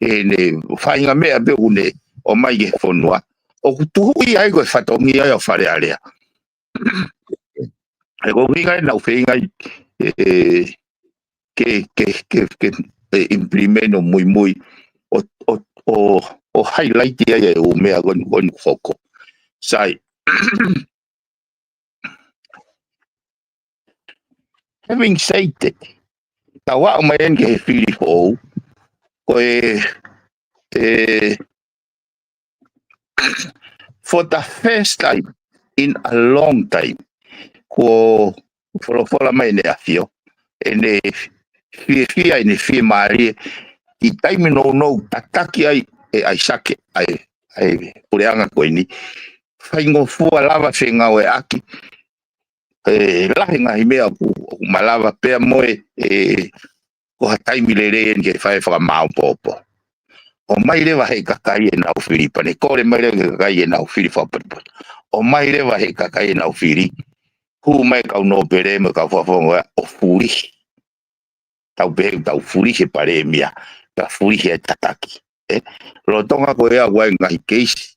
ʻi heʻene faʻahinga meʻa pē ʻoku ne ʻomai ki he fonua, ʻoku tuhuʻi ai ko e fatongia ia ʻo Fale Alea. He ko e ʻuhinga ia naʻa ku feinga ai, ē, ke, ke, ke, ke, ē, implement ʻo muimui, ʻo, ʻo, ʻo, ʻo highlight ai e ʻū meʻa ko eni, ko eni ʻoku hoko. Sai. Having said that, tau aʻu mai eni ki he fili foʻou, ko e, ē, for the first time in a long time, kuo folofola mai ʻEne ʻAfio ʻene fiefia, ʻene fiemālie ʻi he taimi nounou tataki ai ʻe ʻAisake ʻa e, ʻa e puleʻanga ko eni. Faingofua lava fengāueʻaki, ʻe lahi e ngaahi meʻa ʻoku, ʻoku malava pea mo e, ʻe, ko ha taimi lelei eni ke fai e fakamāʻopoʻopo. ʻOmai leva ʻe he kakai ʻenau fili, pea ne kole mai leva ʻe he kakai ʻenau fili fakapotopoto. ʻOmai leva ʻe he kakai ʻenau fili, hū mai e kau nōpele mo e kau fakafofonga ʻo fulihi. Tau pehē, tau fulihi e palēmia, tau fulihi e tataki. ʻE, lolotonga ko ia ʻoku ʻi ai e ngaahi keisi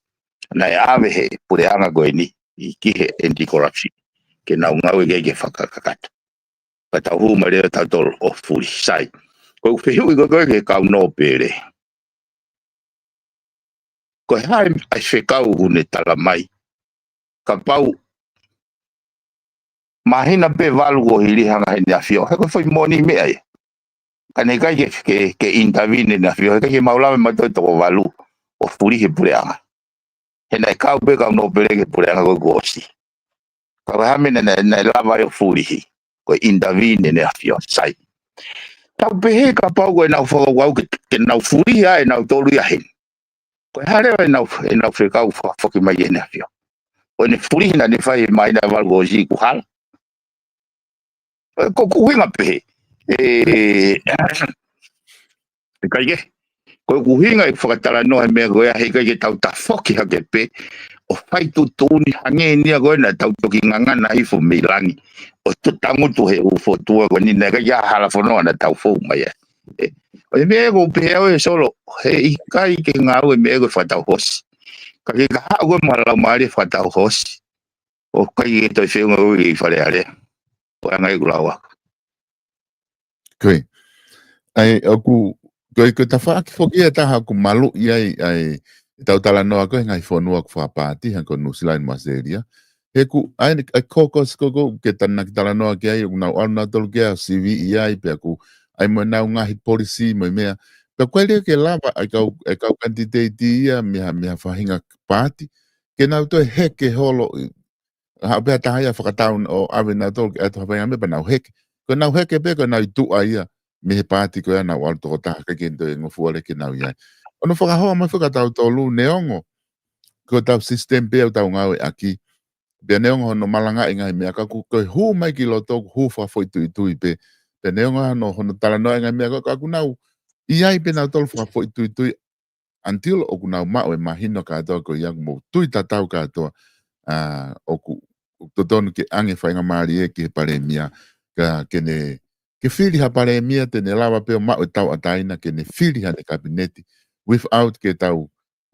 naʻe ʻave ʻe he puleʻanga ko eni ki he anti-corruption ke nau ngāue ki ai ke fakakakato. Pea tau hū mai leva tautolu ʻo fulihi. Sai. Ko ʻeku fehuʻi ko ē ki he kau nōpele, ko e hā e fekau ʻoku ne tala mai? Kapau māhina pē valu kuo hili hanga ʻe heʻene ʻAfio, he ko e foʻi moʻoni meʻa ia. Ka naʻe ʻikai ke, ke, ke intervene ʻEne ʻAfio, he ʻikai ke mau lava ʻe mautolu e toko valu ʻo fulihi e puleʻanga. He naʻe kau pē kau nōpele ki he puleʻanga ko ē kuo ʻosi. Ka ko e hā e meʻa naʻe, naʻe lava ai ʻo fulihi? Ko e intervene ʻEne ʻAfio. Sai. Tau pehē kapau ko ʻenau fakakaukau ke, ke nau fulihi ʻa ʻenau tolu ia heni. Ko e hā leva ʻenau, ʻenau fekau fakafoki mai ki heʻene ʻAfio? Ko ʻene fulihi naʻa ne fai he māhina ʻe valu kuo ʻosi kuo hala. ʻE, ko ʻeku ʻuhinga pehē. ʻE, ʻikai ke. Ko ʻeku ʻuhinga ʻeku fakatalanoa he meʻa ko ia, he ʻikai ke tau tafoki hake pē ʻo fai tuʻutuʻuni hangē ni ia ko ē naʻa tau toki ngangana hifo mei langi ʻo tu tangutu he ʻū fokotuʻu ko eni, naʻe ʻikai ke ʻi ai ha hala fononga naʻa tau fou mai ai. ʻE, ʻo e meʻa ko ē pehē au ʻe Solo, he ʻikai ke ngāue e meʻa ko ē fakatau hoosi. Ka ke ka haʻu ko ē mo ha laumālie fakatau hoosi, ʻoku ʻikai ke toe feʻunga ʻi Fale Alea. Ko e anga ia ʻeku lau ʻaku. Ko ia. ʻAi, ʻoku, ko e, ko e tafaʻaki foki ʻe taha ʻoku maluʻi ai, ʻai, ʻetau talanoa ko ē he ngaahi fonua ʻoku fakapaati, hangē ko Nuʻusila mo ʻAositelēlia. He ʻoku, ʻai, ʻai, caucus ko ē ʻoku ke tānaki talanoa ki ai, ʻoku nau ʻalu nautolu ki ai ʻo siviʻi ai, pea ʻoku ʻi ai mo ʻenau ngaahi policy mo e meʻa. Pea ʻoku ʻikai leva ke lava ʻa e kau, ʻa e kau kanititeiti ia mei ha, mei ha faʻahinga paati ke nau toe heke holo ʻi, haʻu pē ha taha ia ʻo fakatau ʻo ʻave nautolu ke ʻai ha faʻahinga meʻa pea nau heke. Ko ʻenau heke pē ko ʻenau ʻi tuʻa ia mei he paati ko ia, nau ʻalu tokotaha, ʻikai ke toe ngofua leva ke nau ʻi ai. ʻOku ou fakahoa mai foki kia tautolu, neongo ko ʻetau system pē ʻoku tau ngāueʻaki, pea neongo hono malangaʻi e ngaahi meʻa, ka ʻoku, ko e hū mai ki loto ʻoku hū fakafoʻituitui pē. Pea neongo hono, hono talanoa e ngaahi meʻa, ka, ka ʻoku nau ʻi ai pē nautolu fakafoʻituitui until ʻoku nau maʻu e mahino kātoa ko ia, ʻoku mou tui tatau kātoa, ʻa, ʻoku, ʻoku totonu ke ʻoange faingamālie ki he palēmia, ka ke ne, ke fili ha palēmia te ne lava pē ʻo maʻu e tauʻatāina ke ne fili haʻane kapineti without ke tau,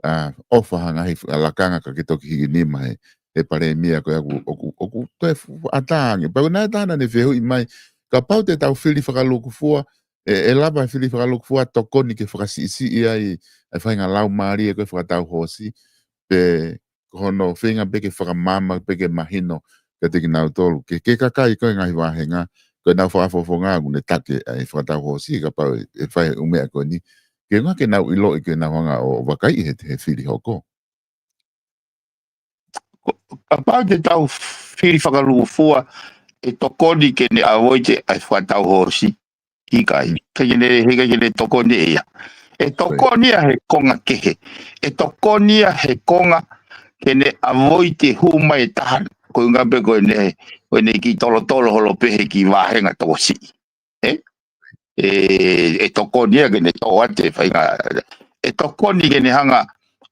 ʻa, ʻofa ha ngaahi f-, ʻa, lakanga ka ke toki hiki nima he, he palēmia ko ia ʻoku, ʻoku, ʻoku toe fu-, ʻatā ange. Pea ko e naʻe tāna ne fehuʻi mai, kapau te tau fili fakalūkufua, ʻe, ʻe lava e fili fakalūkufua ʻo tokoni ke fakasiʻisiʻi ai ʻa e faʻahinga laumālie ko ē fakatau hoosi, pe ko hono feinga pē ke fakamaama pē ke mahino kiate kinautolu, ke, ke kakai ko ē ngaahi vāhenga, ko ʻenau fakafofonga ʻoku ne take ʻa e fakatau hoosi, kapau ʻe, ʻe fai e ʻū meʻa ko eni, ke ʻuhinga ke nau ʻiloʻi ke nau hanga ʻo vakaiʻi he, he fili hoko. Ko, kapau te tau fili fakalūkufua, ʻe tokoni ke ne avoid ʻa e fakatau hoosi? ʻIkai. ʻIkai ke ne, he ʻikai ke ne tokoni ia. ʻE tokoni ia he konga kehe. ʻE tokoni ia he konga ke ne avoid e hū mai e taha, ko e ʻuhinga pē ko ʻene, ko ʻene kiʻi tolotolo holo pē he kiʻi vāhenga tokosiʻi. ʻE? ʻE, ʻe tokoni ia ke ne toʻo atu e faʻahinga, ʻe tokoni ke ne hanga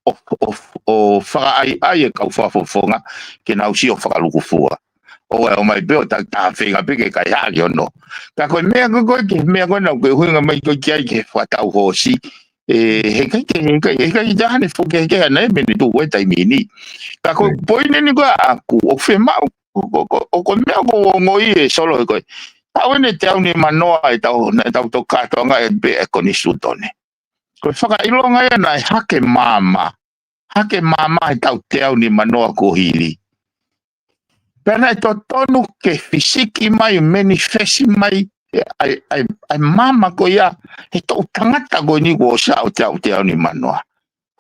ʻo, ʻo, ʻo fakaʻaiʻai e kau fakafofonga ke nau sio fakalūkufua. ʻO ʻai ʻo ʻomai pē ʻo taki taha feinga pē ke kaihaʻa ki hono. Ka ko e meʻa ko ē, ko e ke, meʻa ko ē naʻa ku ʻuhinga mai ko ē ki ai ki he fakatau hoosi. ʻE, he ʻikai ke, he ʻikai, he ʻikai ke ʻi ai hano foʻi kehekehe ʻana ia mei he tuʻu ʻo e taimi ni. Ka ko e poini eni ko ē ʻaʻaku, ʻoku fiemaʻu, ko, ko, ko, ko e meʻa ʻoku ou ongoʻi ʻe Solo ko ē, taʻu eni ʻe teau nimanoa ʻetau, naʻa tau toki kātoanga ʻe pē ʻa e konisitūtone. Ko e fakaʻilonga ia naʻe hake maama. Hake maama he taʻu teau nimanoa kuo hili. Pea naʻe totonu ke fisiki mai, manifest mai, ʻa e, ʻa e, ʻa e maama ko ia, he toʻu tangata ko eni kuo ʻosi ʻo teau, teau nimanoa.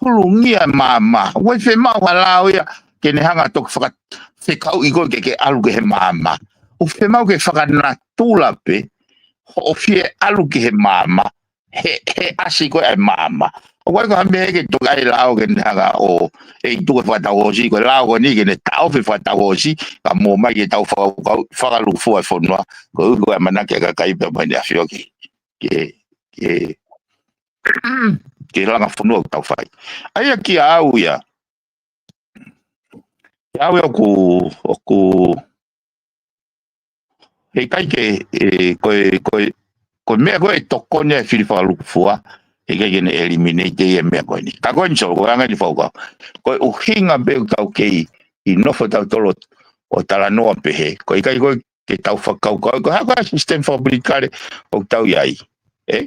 Hulungia e maama, ʻoku ʻikai fiemaʻu ha lao ia, ke ne hanga toki fakafekauʻi koe ke ke ʻalu ki he maama. ʻOku fiemaʻu ke fakanatula pē hoʻo fie ʻalu ki he maama he, he ʻasi ko ē ʻa e maama. ʻOku ʻikai ko ha meʻa ke toki ʻai e lao ke ne hanga ʻo ʻai tuku e fakatau hoosi, ko e lao ko eni ke ne taʻofi e fakatau hoosi, ka mou ō mai ke tau fakakaukau, fakalūkufua e fonua, koeʻuhi ko e ʻamanaki ʻa e kakai pea mo ʻEne ʻAfio ke, ke, ke, ke langa fonua ʻoku tau fai. ʻA ia kia au ia, kia au ia ʻoku, ʻoku, heʻikai ke, ē, ko e, ko e, ko e meʻa ko ē ʻe tokoni ai e fili fakalūkufua, heʻikai ke ne eliminate ia e meʻa ko eni. Ka ko eni Solo, ko e anga eni e fakakaukau. Ko e ʻuhinga pē ʻoku tau kei nofo tautolu ʻo talanoa pehē, ko e ʻikai ko ē ke tau fakakaukau, ko e hā ko ā e sisitemi fakapolitikale ʻoku tau ʻi ai. Ē?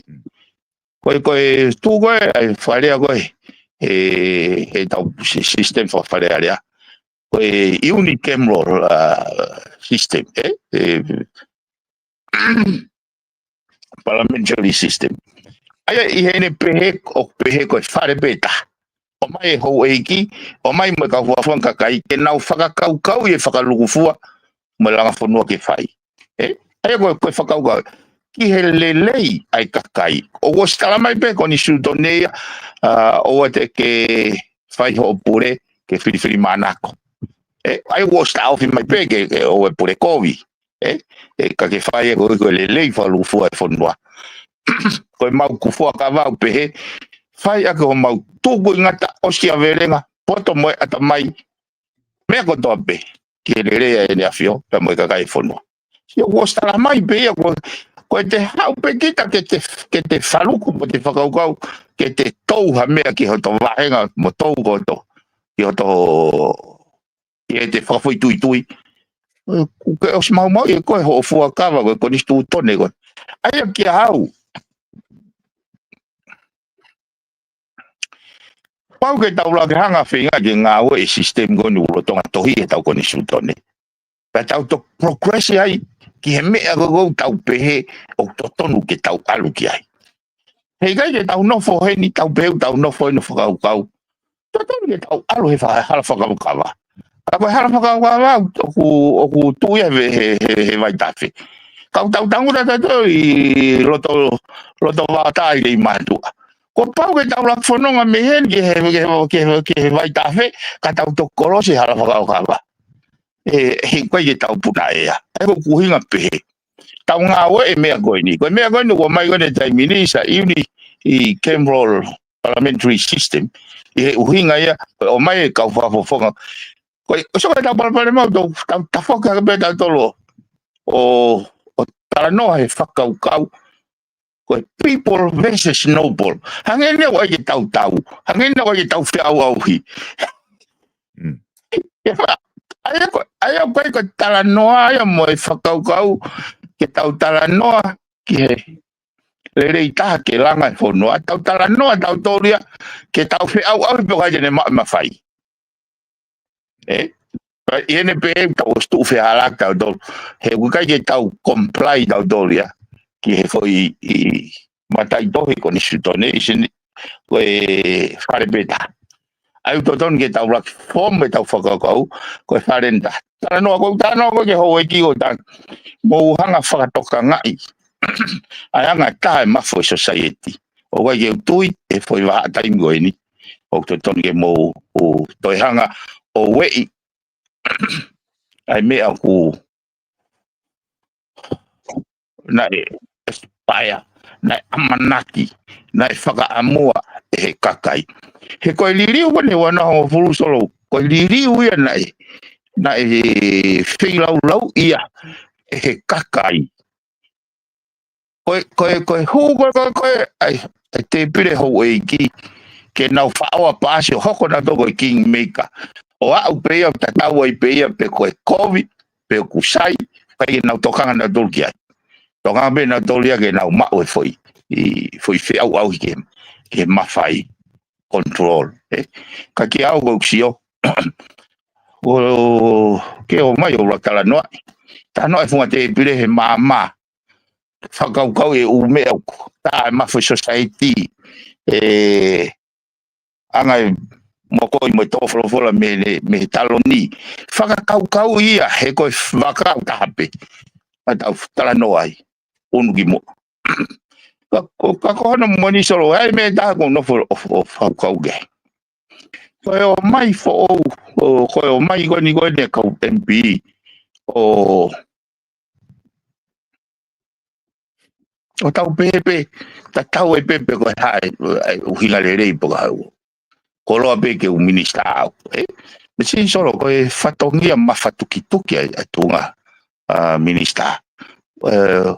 Ko e, ko e tuʻu ko ē ʻa e Fale Alea ko ē, ē, ʻetau si-, sisitemi faka-Fale Alea. Ko e unicameral, ā, system, ē? Ē, parliamentary system. ʻA ia ʻi heʻene pehē, ʻoku pehē ko e fale pē taha. ʻOmai e houʻeiki, ʻomai mo e kau fakafofonga kakai, ke nau fakakaukauʻi e fakalūkufua mo e langa fonua ke fai. Ē? ʻA ia ko e, ko e fakakaukau ki he lelei ʻa e kakai. ʻOku ʻosi tala mai pē konisitūtone ia, ā, ʻoua te ke fai hoʻo pule ke filifilimanako. Ē, ʻa ia ʻoku ʻosi taʻofi mai pē ke, ke ʻoua e pule kovi. Ē, ē, ka ke fai ē koeʻuhi ko e lelei fakalūkufua e fonua. Ko e mau kupu fuakava ʻoku pehē, fai ʻaki homau tukuʻi ngata, ʻosikiavelenga, poto mo e ʻatamai, meʻa kotoa pē ki he lelei ʻa ʻEne ʻAfio pea mo e kakai e fonua. Sio, ʻoku ʻosi tala mai pē ia, ko, ko ʻete haʻu pē kita ke te, ke te faluku mo te fakakaukau, ke te tou ha meʻa ki hoto vāhenga mo tou ko hoto, ki hoto, ki heʻete fakafoʻituitui. Ē, ʻoku ke ʻosi maumauʻi ʻe koe hoʻo fuakava ko e konisitūtone ko ē. ʻA ia kia au, pau ke tau lava ke hanga feinga ke ngāueʻi e sisitemi ko eni ʻoku lolotonga tohi ʻi heʻetau konisitūtone. Pea tau toki progress ai ki he meʻa ko ē ʻoku tau pehē ʻoku totonu ke tau ʻalu ki ai. Heʻikai ke tau nofo heni, tau pehē ʻoku tau nofo heni ʻo fakakaukau. Totonu ke tau ʻalu he fa-, hala fakakaukava. Ka ko e hala fakakaukava ʻoku, ʻoku tuʻu ia he, he, he, he vaitafe. Ka ʻoku tau tangutu tautolu ʻi loto, loto vaotā ʻi Leimātuʻa. Kuo pau ke tau lava fononga mei heni ki he, ki he, ki he, ki he vaitafe, ka tau toki kolosi hala fakakaukava. Ē, heʻikai ke tau puna ʻea. ʻA ia ko ʻeku ʻuhinga pehē. Tau ngāueʻi e meʻa ko eni. Ko e meʻa ko eni ʻoku ʻomai ko eni he taimi ni, is a unicameral parliamentary system. ʻI he ʻuhinga ia, ʻomai e kau fakafofonga. Ko e, ʻosi ko ē tau palopalema, tau, tau tafoki hake pē tautolu ʻo, ʻo talanoa he fakakaukau. Ko e people versus noble. Hangē eni ʻoku ʻai ke tau tau. Hangē eni ʻoku ʻai ke tau feʻauʻauhi. Mm. ʻA ia ko, ʻa ia ko e, ko e talanoa ia mo e fakakaukau ke tau talanoa ki he lelei taha ke langa e fonua. Tau talanoa tautolu ia ke tau feʻauʻauhi pe ko hai te ne maʻu e mafai. Ē? ʻI heʻene pehē tau ʻosi tuʻu fehālaaki tautolu. He ʻoku ʻikai ke tau comply tautolu ia ki he foʻi ʻi mataʻitohi konisitūtone, ʻisinī, ko e fale pē taha. ʻA ia ʻoku totonu ke tau lava ke form ʻetau fakakaukau, ko e fale eni taha. Talanoa ko ē, talanoa ko ē ki he houʻeiki ko ē, mou hanga fakatokangaʻi ʻa e anga ʻe taha e mafu e society. ʻOku ʻikai ke u tui he foʻi vahaʻa taimi ko eni ʻoku totonu ke mou toe hanga ʻo ueʻi ʻa e meʻa ʻoku naʻe aspire, naʻe ʻamanaki, naʻe fakaʻamua ʻe he kakai. He ko e liliu ko eni ua noa hongofulu Solo, ko e liliu ia naʻe, naʻe feilaulauʻi ia ʻe he kakai. Ko e, ko e, ko e hū ko ē, ko e, ko e, ʻai, ʻai tēpile houʻeiki, ke nau faʻao paasi ʻo hoko nautolu ko e kingmaker. ʻO aʻu pē ia, tatau ai pē ia, pe ko e kovi, pe ʻoku sai, ʻikai ke nau tokanga nautolu ki ai. Tokanga pē nautolu ia ke nau maʻu e foʻi, ʻi, foʻi feʻauʻauhi ke, ke mafai control, ē. Ka kia au ʻoku ou sio, ʻoku ke ō mai ʻo lava talanoa. Talanoa e funga tēpile he maama. Fakakaukau e ʻū meʻa ʻoku tā e mafu e society, e anga e Mo ko i mo e tō folofola mei he, mei he taloni. Fakakaukau ia, he ko e vaka ʻoku taha pē. Ma tau talanoa ai. Unu ki muʻa. Ka, ko, ka ko hono moni Solo, ai mei taha ko nofo ʻo, ʻo fakakaukau ke. Ko e ʻomai foʻou, ʻo, ko e ʻomai ko eni ko eni kau M P. ʻO, ʻo tau pehē pē, tatau ai pē pe ko e hā e, e ʻuhinga lelei pe ko e hā. Koloa pē ke u minisitā au, ē? Mei Solo ko e fatongia mafatukituki ai, ʻa e tuʻunga, ʻa, minisitā. Ē,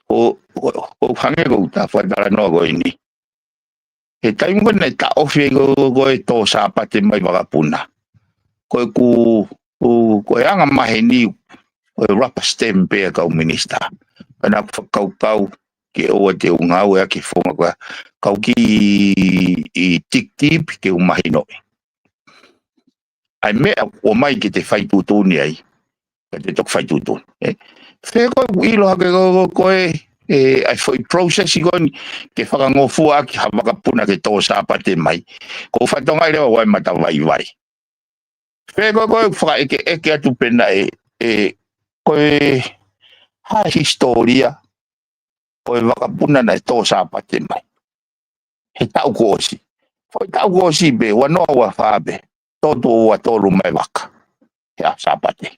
ʻo, ʻo, ʻo hangē ko ʻeta fakatalanoa ko eni. He taimi ko ē naʻe taʻofi ai ko, ko e tō Sāpate mai vakapuna. Ko e ku, ku, ko e anga maheni, ko e rubber stamp pē ʻa e kau minisitā. Ka naʻa ku fakakaukau ke ʻoua te u ngāueʻaki e founga ko ē, kau ki i tikitipi ke u mahinoʻi. ʻA e meʻa ʻoku ʻomai ke te fai tuʻutuʻuni ai, ka te toki fai tuʻutuʻuni. Ē? Fē ko ē ʻoku ʻilo hake ko, ko, ko e, ē, ʻa e foʻi process ko eni, ke fakangofua ʻaki ha vakapuna ke tō Sāpate mai. Ko e fatongia leva ʻa e matavaivai. Fē ko ē ʻoku fakaʻekeʻeke atu pē naʻe, ē, ko e hā e hisitōlia, ʻo e vakapuna naʻe tō Sāpate mai. He taʻu kuo ʻosi. Foʻi taʻu kuo ʻosi pē, ua noa ua fā pē. Tō tuʻo ua tolu mai vaka. He ʻaho Sāpate.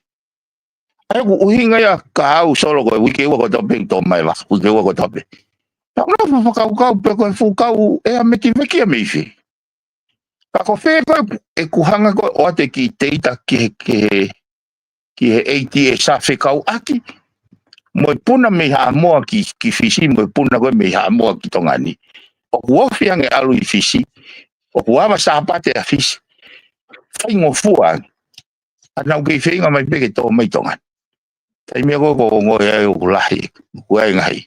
ʻA ia ʻoku ʻuhinga ia kia au Solo ko e uike ua kotoa pē ʻoku tō mai vaka. Uike ua kotoa pē. Tau nofo fakakaukau pe ko e fuʻu kau ʻea mekiveki ia mei fē. Ka ko fē ko ē ʻeku hanga ko ē ʻo ʻoatu e kiʻi teita ki he, ki he, ki he ʻeiti ʻe sa fekauʻaki. Mo e puna mei Haʻamoa ki, ki Fisi, mo e puna ko ē mei Haʻamoa ki Tonga ni. ʻOku ofi ange ʻalu ʻi Fisi. ʻOku ava Sāpate ʻa Fisi. Faingofua ange. ʻA nau kei feinga mai pē ke tō mai Tonga ni. Taimi ko ē ʻoku ongoʻi ai ʻoku lahi, ʻoku ʻi ai e ngaahi.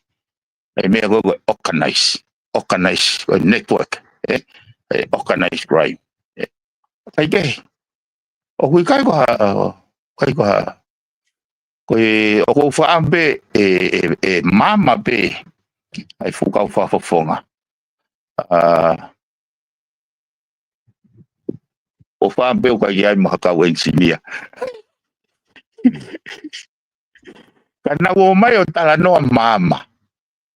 ʻA e meʻa ko ē ko e organize, organize, ko e network, ē, ē, organize crime. Ē. ʻIkai ke, ʻoku ʻikai ko ha, ʻikai ko ha, ko e, ʻoku ou faʻa pē, ē, ē, ē, māmā pē, ʻa e fuʻu kau fakafofonga. ʻA, ʻo faʻa pē ʻoku ʻikai ai mo ha kau engineer. Ka nau ō mai ʻo talanoa māmā.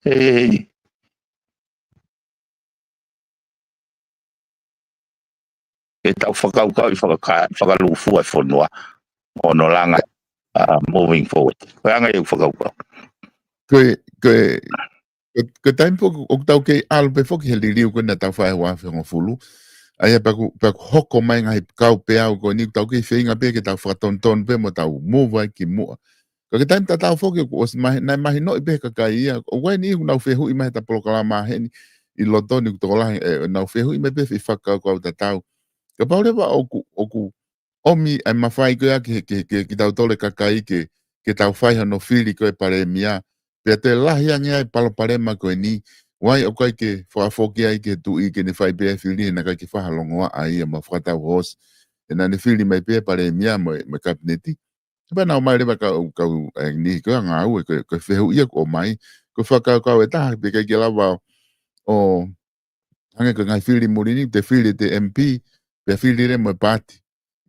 Ē, ʻe tau fakakaukau ʻi fakaka-, fakalūkufua e fonua ʻo hono langa, ʻa, moving forward. Ko e anga ia ʻeku fakakaukau. Ko e, ko e, ko e, ko e taimi foki ʻoku tau kei ʻalu pē foki he liliu ko ē naʻa tau fai he ua afe hongofulu. ʻA ia pea ʻoku, pea ʻoku hoko mai ngaahi kau pē ʻa e ʻū ko eni ʻoku tau kei feinga pē ke tau fakatonutonu pē mo tau move ai ki muʻa. Ka ko e taimi tatau foki ʻoku ʻosi mahi-, naʻe mahinoʻi pē he kakai ia. ʻOku ʻi ai e niʻihi ʻoku nau fehuʻi mai heʻeta polokalama heni ʻi loto ni ʻoku tokolahi, ē, nau fehuʻi mai pē foʻi fakakaukau tatau. Kapau leva ʻoku, ʻoku ʻomi ʻa e mafai ko ia ki, ki, ki, kitautolu e kakai ke, ke tau fai hono fili ko ē palēmia. Pea toe lahi ange ai e palopalema ko eni. ʻOku ʻikai ke fakafoki ai ki he tuʻi ke ne fai pē e fili, naʻe ʻikai ke fai ha longoaʻa ia mo ha fakatau hoosi. He naʻa ne fili mai pē palēmia mo, mo e kapineti. Pea nau ō mai leva kau, kau, ē, niʻihi ko ē ngāue, ko, ko e fehuʻi ia ʻoku ō mai. Ko e fakakaukau ʻe taha, pea ʻikai ke lava ʻo, ʻo, hangē ko e ngaahi fili muli ni, te fili ʻete M P, pea fili leva mo e paati,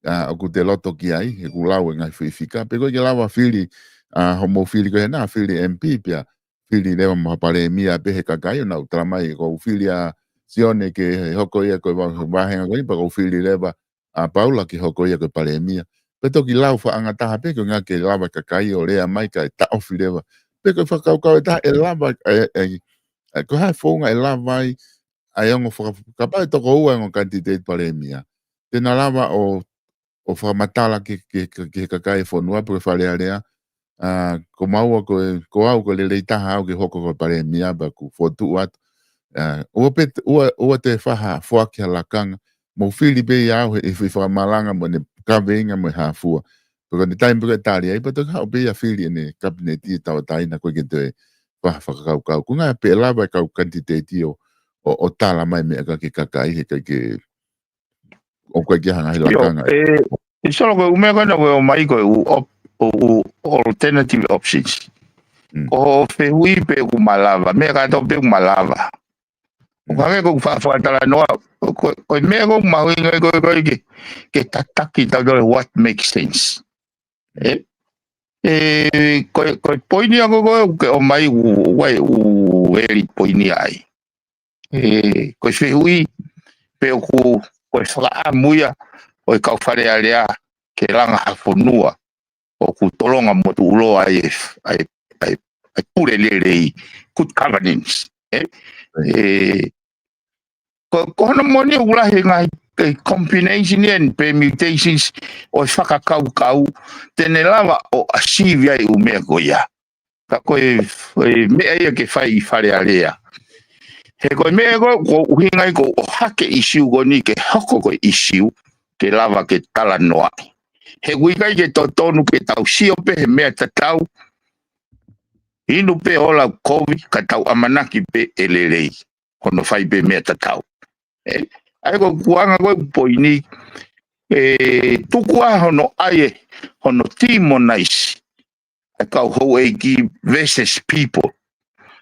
ʻa, ʻoku te loto ki ai, he ʻoku lau e ngaahi foʻi fika. Pea ʻoku ʻikai ke lava fili, ʻa, hoʻomou fili ko ē naʻa fili M P, pea fili leva mo ha palēmia pē he kakai ʻo nau tala mai ko e fili ʻa Sione ke hoko ia ko e va-, vāhenga ko eni, pea ko e fili leva ʻa Paula ke hoko ia ko e palēmia. Pea toki lau faʻa ngataha pē ko e ʻuhinga ke lava e kakai ʻo lea mai kae taʻofi leva. Pea ko e fakakaukau ʻe taha ʻe lava, ē, ē, ē, ko e hā e founga ʻe lava ai, ʻa e ongo faka-, kapau ʻe toko ua e ongo kanititeiti palēmia. Te na lava ʻo, ʻo fakamatala ki, ki, ki, ki he kakai e fonua pe ko e Fale Alea. ʻA, ko maua ko e, ko au ko e lelei taha au ke hoko ko e palēmia pea ʻoku fokotuʻu atu. ʻA, ʻoua pē, ʻoua, ʻoua te fai ha foaki ha lakanga. Mou fili pē ia au he, he fakamalanga mo ʻene kaveinga mo e hā fua. Pea ko e taimi pē ko ē ʻe tali ai, pea toki haʻu pē ia fili ʻene kapineti ʻe tauʻatāina ko ē ke toe fai ha fakakaukau. Ko e ʻuhinga pē ʻe lava e kau kanititeiti ʻo, ʻo, ʻo tala mai meʻa ki he kakai he ʻikai ke ʻoku ʻikai ke hanga he ʻIo, lakanga. ʻE, ʻe Solo ko e ʻū meʻa ko ena ʻoku ō mai ko e ʻū op-, ʻū, ʻū alternative options. Mm. Ko hoʻo fehuʻi pe ʻoku malava, meʻa kātoa pe ʻoku malava. Mm. Hangē ko e fa-, fakatalanoa, ko, ko e meʻa ʻoku mahuʻinga ko, ko e ke, ke tataki tautolu what makes sense. ʻE, ʻe, ko, ko e poini ia ko, ko, ke ʻomai ʻoku, ʻoku, ʻoku ʻi ai e poini ai. ʻE, ko e fehuʻi, pe ʻoku, ko e fakaʻamu ia ʻo e kau Fale Alea ke langa ha fonua ʻoku tolonga mo tuʻuloa ai e, ai, ai, ai pule lelei, good governance. ʻE, ʻe, ko, ko hono moʻoni ʻoku lahi e ngaahi, e combination and permutations ʻo e fakakaukau te ne lava ʻo achieve ai ʻū meʻa ko ia. Ka ko e, ko e meʻa ia ke fai ʻi Fale Alea. He ko e meʻa ko, ko e ʻuhinga ia ʻoku ʻohake e ʻīsiu ko eni ke hoko ko e ʻīsiu, ke lava ke talanoaʻi. He ʻoku ʻikai ke totonu ke tau sio pē he meʻa tatau, inu pē ʻo lau kovi, ka tau ʻamanaki pē ʻe lelei hono fai pē meʻa tatau. ʻE, ʻa ia ko e kuanga ko e poini, ʻe tuku ā hono ʻai e, hono demonize e kau houʻeiki versus people.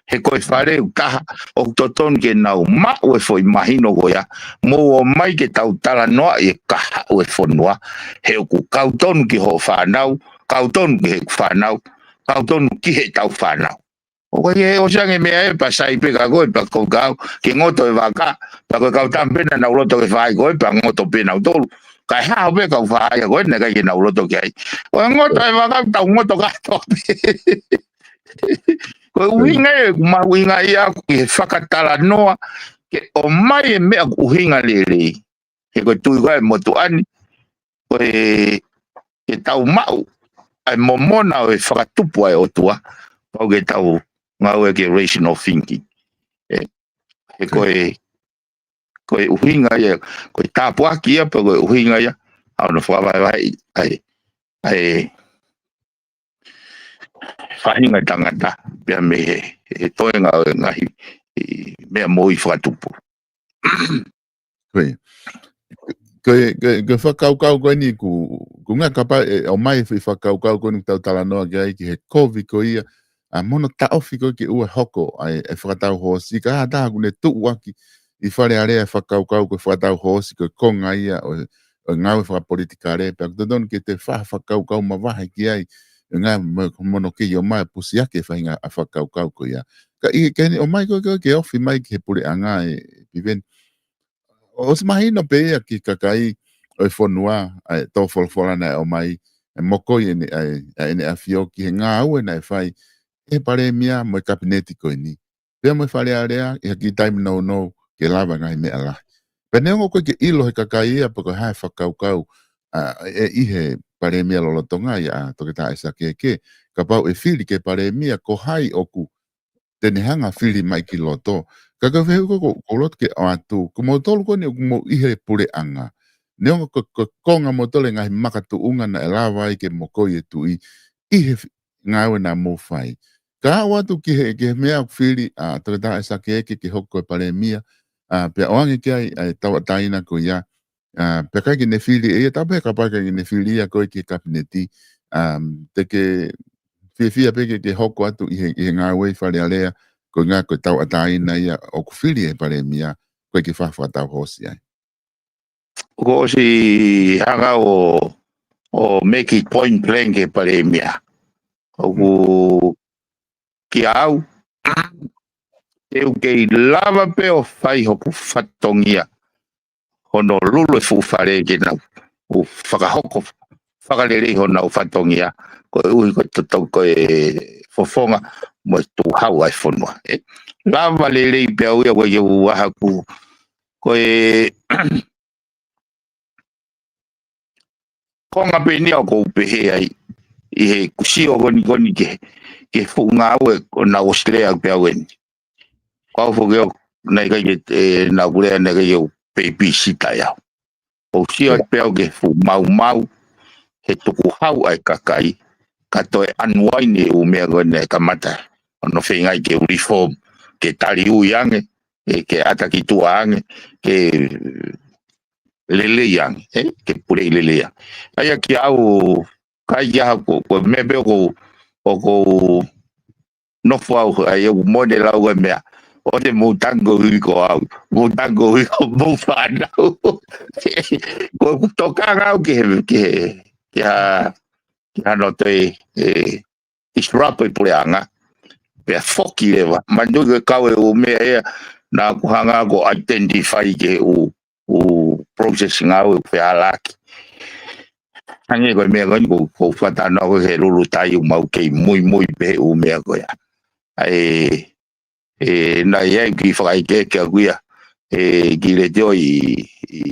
He ko e fale ʻoku taha ʻoku totonu ke nau maʻu e foʻi mahino ko ia, mou ō mai ke tau talanoaʻi e kahaʻu e fonua, he ʻoku kau tonu ki hoʻo fānau, kau tonu ki heʻeku fānau, kau tonu ki heʻetau fānau. ʻOku ʻikai ke ʻosi ange meʻa ē pea sai pē ka ko e pea ko kau, ke ngoto e vaka, pea ko e kau tama pē naʻa nau loto ke fai ko e pea ngoto pē nautolu. Kae hao pē kau faʻahi ko e naʻe ʻikai ke nau loto ki ai. Ko e ngoto e vaka, tau ngoto kātoa pē. Ko e ʻuhinga ia ʻoku mahuʻinga ia ʻoku ʻi he fakatalanoa, ke ʻomai e meʻa ʻoku ʻuhinga lelei. He ko e tui ko e motuʻa ni, ko e, ke tau maʻu ʻa e momona ʻo e fakatupu ʻa e ʻOtua, pau ke tau ngāue ki he rational thinking. ʻE, he ko e, ko e ʻuhinga ia, ko e tāpuaki ia, pea ko e ʻuhinga ia, ʻa hono fakavahevahe ʻa e, ʻa e faʻahinga tangata, pea mei he, he toenga ʻo e ngaahi, ʻi meʻa moʻui fakatupu. Ko e, ko e, ko e, ko e fakakaukau ko eni ʻoku, ʻoku ngata kapau ʻe ʻomai e fakakaukau ko eni ʻoku tau talanoa ki ai ki he kovi ko ia, ʻa mo hono taʻofi ko e ke ʻoua hoko ʻa e, e fakatau hoosi, ka ʻi ai ha taha ʻoku ne tuʻuaki ʻi Fale Alea e fakakaukau ko e fakatau hoosi ko e konga ia ʻo, ʻo e ngāue fakapolitikale, pea ʻoku totonu ke te faʻa fakakaukau mavahe ki ai, ʻo ngā mo, mo hono kei ʻomai pusiaki e faʻahinga ʻa e fakakaukau ko ia. Ka ʻi he, ke ne ʻomai ko e, ko e ke ofi mai ki he puleʻanga ē, Piveni. ʻOsi mahino pē ia ki he kakai ʻo e fonua, ʻa e tō folofola naʻe ʻomai, ʻa e mokoi ʻene, ʻa e, ʻa ʻEne ʻAfio ki he ngāue naʻe fai ʻe he palēmia mo e kapineti ko eni. Pea mo e Fale Alea, ʻi ha kiʻi taimi nounou, ke lava ngaahi meʻa lahi. Pea neongo ko e ke ʻilo he kakai ia, pe ko e hā e fakakaukau, ʻa, ʻe ʻi he palēmia lolotonga ia, ʻa Toketā ʻAisake Eke, kapau ʻe fili ke palēmia, ko hai ʻoku te ne hanga fili mai ki loto. Ka ko e fehuʻi ko, ko, ʻoku ou loto ke ʻoatu, ko moutolu ko eni ʻoku mou ʻi he puleʻanga. Neongo ko, ko e konga moutolu e ngaahi makatuʻunga naʻe lava ai ke mokoi e tuʻi ʻi he fi-, ngāue naʻa mou fai. Ka ʻoatu ki he, ki he meʻa ʻoku fili ʻa Toketā ʻAisake Eke ke hoko ko e palēmia, ʻa, pea ʻoange ki ai, ʻa e tauʻatāina ko ia, ʻa, pea ʻikai ke ne fili ʻe ia, tau pehē kapau ʻikai ke ne fili ia ko e ki he kapineti, ʻa, te ke fiefia pē ke, ke hoko atu ʻi he, ʻi he ngāue ʻi Fale Alea, ko e ngā ko e tauʻatāina ia ʻoku fili ʻe he palēmia, ko e ke faʻa fakatau hoosi ai. ʻOku ʻosi hanga ʻo, ʻo make it point blank ʻe he palēmia. ʻOku kia au, te u kei lava pē ʻo fai hoku fatongia. Hono lulu e fuʻu fale ke nau ʻo fakahoko, fakalelei honau fatongia. Koeʻuhi ko e toto ko e fofonga mo e tuʻu hau ʻa e fonua. ʻE, lava lelei pē au ia ko e ke uahaku. Ko e konga pē eni ʻoku ou pehē ai, ʻi heʻeku sio ko eni ko eni ke, ke fuʻu ngāue ʻo nau ʻOsitelēlia pē au eni. Ko au foki au, naʻe ʻikai ke, ʻe, naʻa ku lea naʻe ʻikai ke u babysitter ʻe au. ʻOku ou sio atu pē au ke fuʻu maumau, he tukuhau ʻa e kakai, ka toe unwind e ʻū meʻa ko eni naʻe kamata, ʻo nau feinga ai ke u reform, ke taliui ange, ʻe, ke ʻata ki tuʻa ange, ke lelei ange, ʻe, ke puleʻi lelei ange. ʻA ia kia au, kai kia au ko, ko e meʻa pē ʻoku, ʻoku ou nofo au, ʻa ia ʻoku mone lau e meʻa. ʻOua te mou tango hui ko au, mou tango hui ko mou fānau. Ko ʻeku tokanga au ke, ke, ke ha, ke hano toe, e, disrupt e puleʻanga. Pea foki leva. Manatuʻi ko e kau e ʻū meʻa ia, naʻa ku hanga ko ʻo identify ke ʻū, ʻū process ngāue ʻoku fehālaaki. Hangē ko e meʻa ko eni ko, ko fata noa ko e lulu tai ʻoku mau kei muimui pē he ʻū meʻa ko ia. ʻA e, e, naʻe ʻi ai ki fakaʻekeʻeke ʻaku ia, e, ki letiō ʻi, ʻi,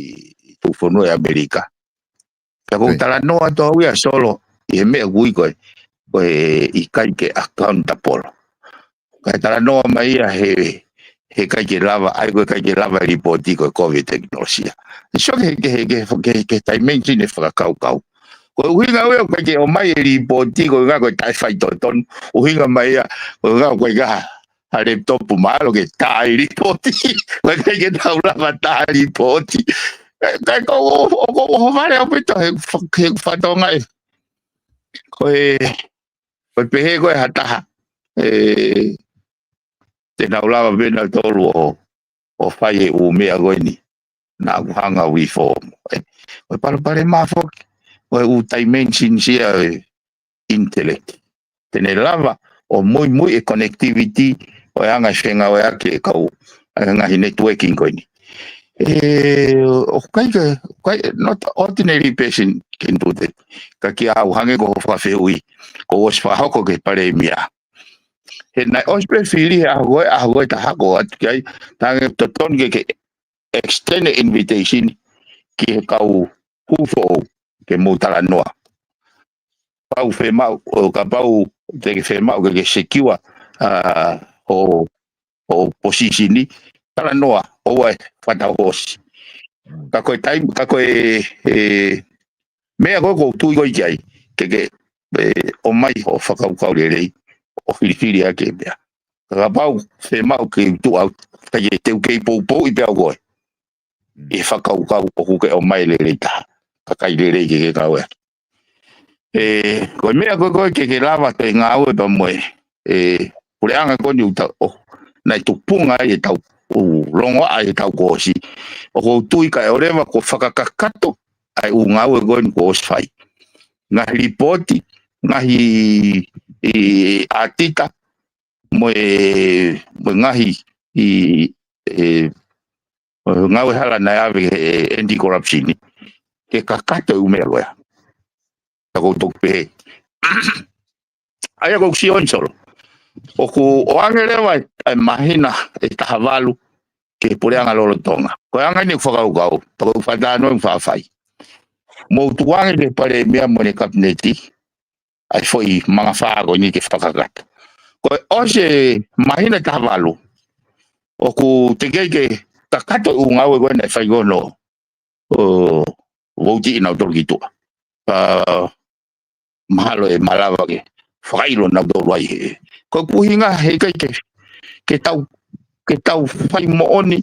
ʻi tuʻufonua ʻi ʻAmelika. Pea ko e talanoa atu au ia Solo, ʻi he meʻa ʻoku ui ko e, ko e ʻikai ke accountable. Kae talanoa mai ia he, he ʻikai ke lava, ʻa ia ko e ʻikai ke lava e lipooti ko e kovi e tekinolosia. So ke, ke, ke, ke, ke dimension e fakakaukau. Ko e ʻuhinga ia ʻoku ʻikai ke ʻomai e lipooti, ko e ʻuhinga ko e taʻefaitotonu. ʻUhinga mai ia, ko e ʻuhinga ko e ʻikai ha laptop mahalo ke tā e lipooti. Ko e ʻikai ke tau lava tā e lipooti. E, kae ko, o, o, o, o vale au pito he, he fatongia. Ko e, ko e pehē ko e ha taha. E, te nau lava pē nautolu ʻo, ʻo fai e ʻū meʻa ko eni. Naʻa ku hanga ʻo reform. E, ko e palopalema foki. Ko e ʻū dimension ia e intellect. Te ne lava ʻo muimui e connectivity ʻo e anga e fengāueʻaki e kau, e ngaahi networking ko eni. E, ʻoku ʻikai ke, ʻikai, not ordinary person can do that. Ka kiate au hangē ko hoʻo fakafehuʻi, kuo u ʻosi fakahoko ki he palēmia. He naʻe ʻosi pē fili he ʻaho ko ē, ʻaho ko ē ta hako atu ki ai, ta hangē totonu ke, ke extend e invitation ki he kau hū foʻou ke mou talanoa. Pau fiemaʻu, ʻo kapau te ke fiemaʻu ke ke secure, a, ʻo, ʻo position ni, talanoa, ʻoua ʻe fakatau hoosi. Ka ko e taimi, ka ko e, e, meʻa ko ē ʻoku ou tui ko ē ki ai, ke ke, e, ʻomai hoʻo fakakaukau lelei, ʻo filifili ʻaki e meʻa. Ka kapau fiemaʻu ke tuʻu au, ka ke te u kei poupouʻi pē au koe. ʻI he fakakaukau ʻoku ke ʻomai lelei taha, kakai lelei ke ke ngāueʻaki. E, ko e meʻa ko ē ko ē ke ke lava ke ngāue pea mo e, e, puleʻanga ko eni ʻoku tau, ʻo, naʻe tupunga ai e tau, ʻo longoaʻa e tau kuo ʻosi. ʻOku ou tui kae ʻoleva kuo fakakakato ʻa e ʻū ngāue ko eni kuo ʻosi fai. Ngaahi lipooti, ngaahi, e, ʻātita, mo e, mo e ngaahi, e, e, ngāue hala naʻe ʻave he anti-corruption ni. Ke kakato e ʻū meʻa ko ia. Ta kou toki pehē. ʻA ia kou sio eni Solo. ʻOku ʻoange leva e, e māhina ʻe taha valu ki he puleʻanga lolotonga. Ko e anga eni ʻeku fakakaukau, ta kou fakatalanoa ʻeku faʻa fai. Mou tukuange ki he palēmia mo ʻene kapineti, ʻa e foʻi mangafā ko eni ke fakakakato. Ko e ʻosi e māhina ʻe taha valu, ʻoku teʻeki ke kakato e ʻū ngāue ko ē naʻe fai ko ē hono, ʻo, vouti ʻe nautolu ki tuʻa. A, mahalo ʻe malava ke fakaʻilo nautolu ai he. Ko e ʻuhinga he ʻikai ke, ke tau, ke tau fai moʻoni,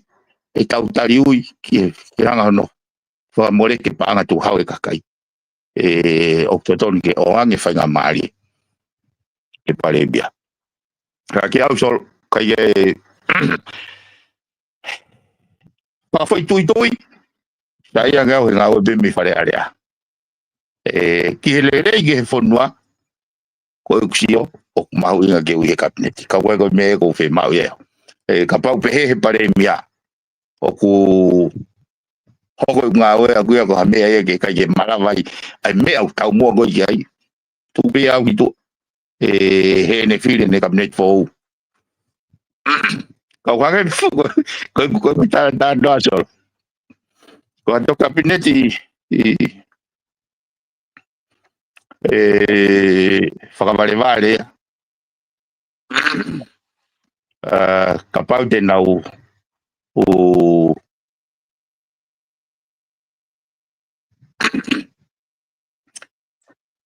ʻe tau taliui ki he, ke hanga hono fakamoleki e paʻanga tuʻu hau e kakai. E, ʻoku totonu ke ʻoange faingamālie e palēmia. Ka kiate au Solo, ʻikai ke, ka foʻi tuitui, sai ange au he ngāue pē mei Fale Alea. E, ki he lelei ki he fonua, ko ʻeku sio, ʻoku mahuʻinga ke ui he kapineti. Ka ko e ko e meʻa ʻoku ou fiemaʻu ia. E, kapau pehē he palēmia, ʻoku hoko e ngāue ʻaku ia ko ha meʻa ia ke ʻikai ke malava ai, ʻa e meʻa ʻoku taumuʻa ko ē ki ai. Tuku pē au ki tuʻa. E, heʻene fili ʻene kapineti foʻou. Kau hangē ko, ko, ko, ko e talanoa Solo. Ko hato kapineti ʻi, ʻi, e, fakavalevale ia. A, kapau te nau, ʻū,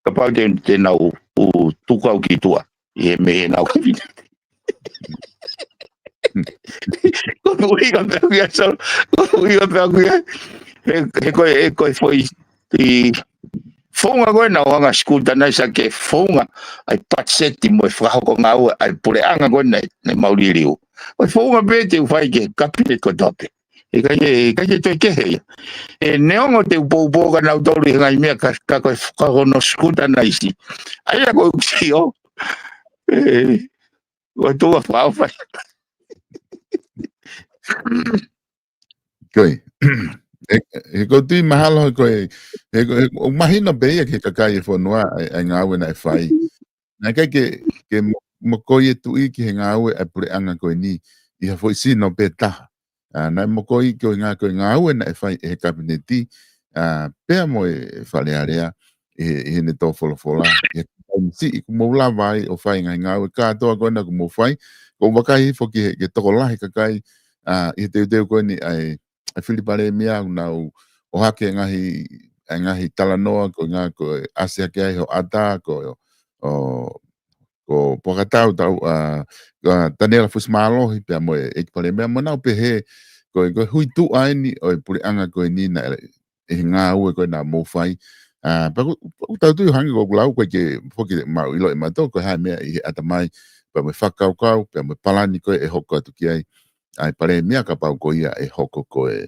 kapau te, te nau, ʻū, tuku au ki tuʻa. ʻI he meʻa naʻa ku kapineti. Ko e ʻuhinga pē ʻaku ia, Solo. Ko e ʻuhinga pē ʻaku ia. He, he ko e, he ko e foʻi, ʻi, founga ko ē naʻa nau hanga ʻo scrutinize ʻaki e founga ʻa e patiseti mo e fakahoko ngāue ʻa e puleʻanga ko ē naʻe, naʻe mau liliu. Ko e founga pē te u fai ki he kapineti kotoa pē. ʻIkai ke, ʻikai ke toe kehe ia. ʻE neongo te u poupou kia nautolu ʻi he ngaahi meʻa ka, ka ko e, ka ko hono scrutinize. ʻA ia ko e ʻuhi ʻo. ʻE, ko e tuʻa fau fai. Ko e. He, he ʻoku ou tui mahalo he ko e, he ko e, ʻoku mahino pē ia ki he kakai e fonua, ʻa e, ʻa e ngāue naʻe fai. Naʻe ʻikai ke, ke mo-, mokoi e tuʻi ki he ngāue ʻa e puleʻanga ko eni, ʻi ha foʻi sino pē taha. ʻA, naʻe mokoi ko e ngā-, ko e ngāue naʻe fai ʻe he kapineti, ʻa, pea mo e Fale Alea, ʻi he, ʻi heʻene tō folofola, ʻi he taimi siʻi kuo mou lava ai ʻo fai ngaahi ngāue kātoa ko ena kuo mou fai, ʻoku ou vakai hifo ki he, ki he tokolahi kakai, ʻa, ʻi he teuteu ko eni ʻa e, ʻa e fili palēmia ʻoku nau ʻohake ngaahi, ʻa e ngaahi talanoa ko e ngā ko e ʻasi hake ai hoʻata, ko, ʻo, ko Puakatau tau, ʻa, ʻa Taniela Fusimālohi pea mo e ʻEiki Palēmia mo nau pehē, ko e, ko e hui tuʻa eni ʻo e puleʻanga ko eni naʻe, ʻi he ngāue ko ē naʻa mou fai. ʻA, pea ʻoku, ʻoku tau tui hangē ko ʻeku lau ko ē ke, foki mau ʻilo ʻe mautolu, ko e hā e meʻa ʻi he ʻatamai, pea mo e fakakaukau, pea mo e palani ko ē ʻe hoko atu ki ai ʻa e palēmia kapau ko ia ʻe hoko ko e,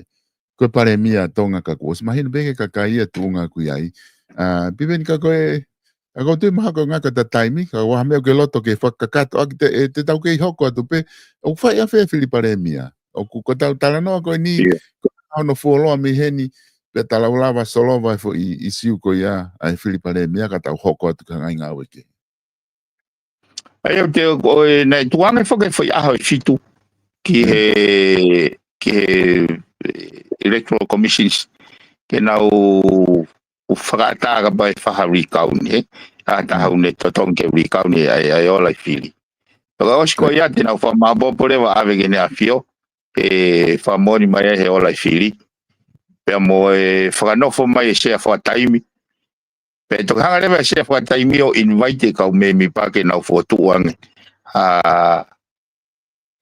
ko e palēmia ʻa Tonga ka kuo ʻosi mahino pē ki he kakai ia tuʻunga ʻoku ʻi ai. ʻA, Piveni ka ko e, ʻa, ʻoku ou tui mahalo ko e ngata ʻeta taimi, ka ʻoku ʻi ai ha meʻa ʻoku ke loto ke fakakakato ʻaki te, ʻe, te tau kei hoko atu pē, ʻoku fai ʻafē fili palēmia. ʻOku ko ʻetau talanoa ko eni, ʻIo. ko hono fuoloa mei heni, pea tau lava solova e foʻi ʻīsiu ko ia, ʻa e fili palēmia ka tau hoko atu ki he ngaahi ngāue kehe. ʻA ia ʻoku te, ko e, naʻe tuʻu ange foki e foʻi ʻaho ʻe fitu ki he, ki he, e, Electoral Commissions, ke nau fakaʻatā kapau ʻe fai ha recount, ʻe. ʻA, taha ʻoku ne totongi ke recount ʻa e, ʻa e ola ʻi fili. Pea ka ʻosi ko ia te nau fakamāʻopoʻopo leva ʻave ki heʻene ʻAfio, ʻe fakamoʻoni mai ai he ola ʻi fili. Pea mo e fakanofo mai e sea fakataimi. Pea toki hanga leva e sea fakataimi ʻo invite e kau mēmipa ke nau fokotuʻu ange ʻa,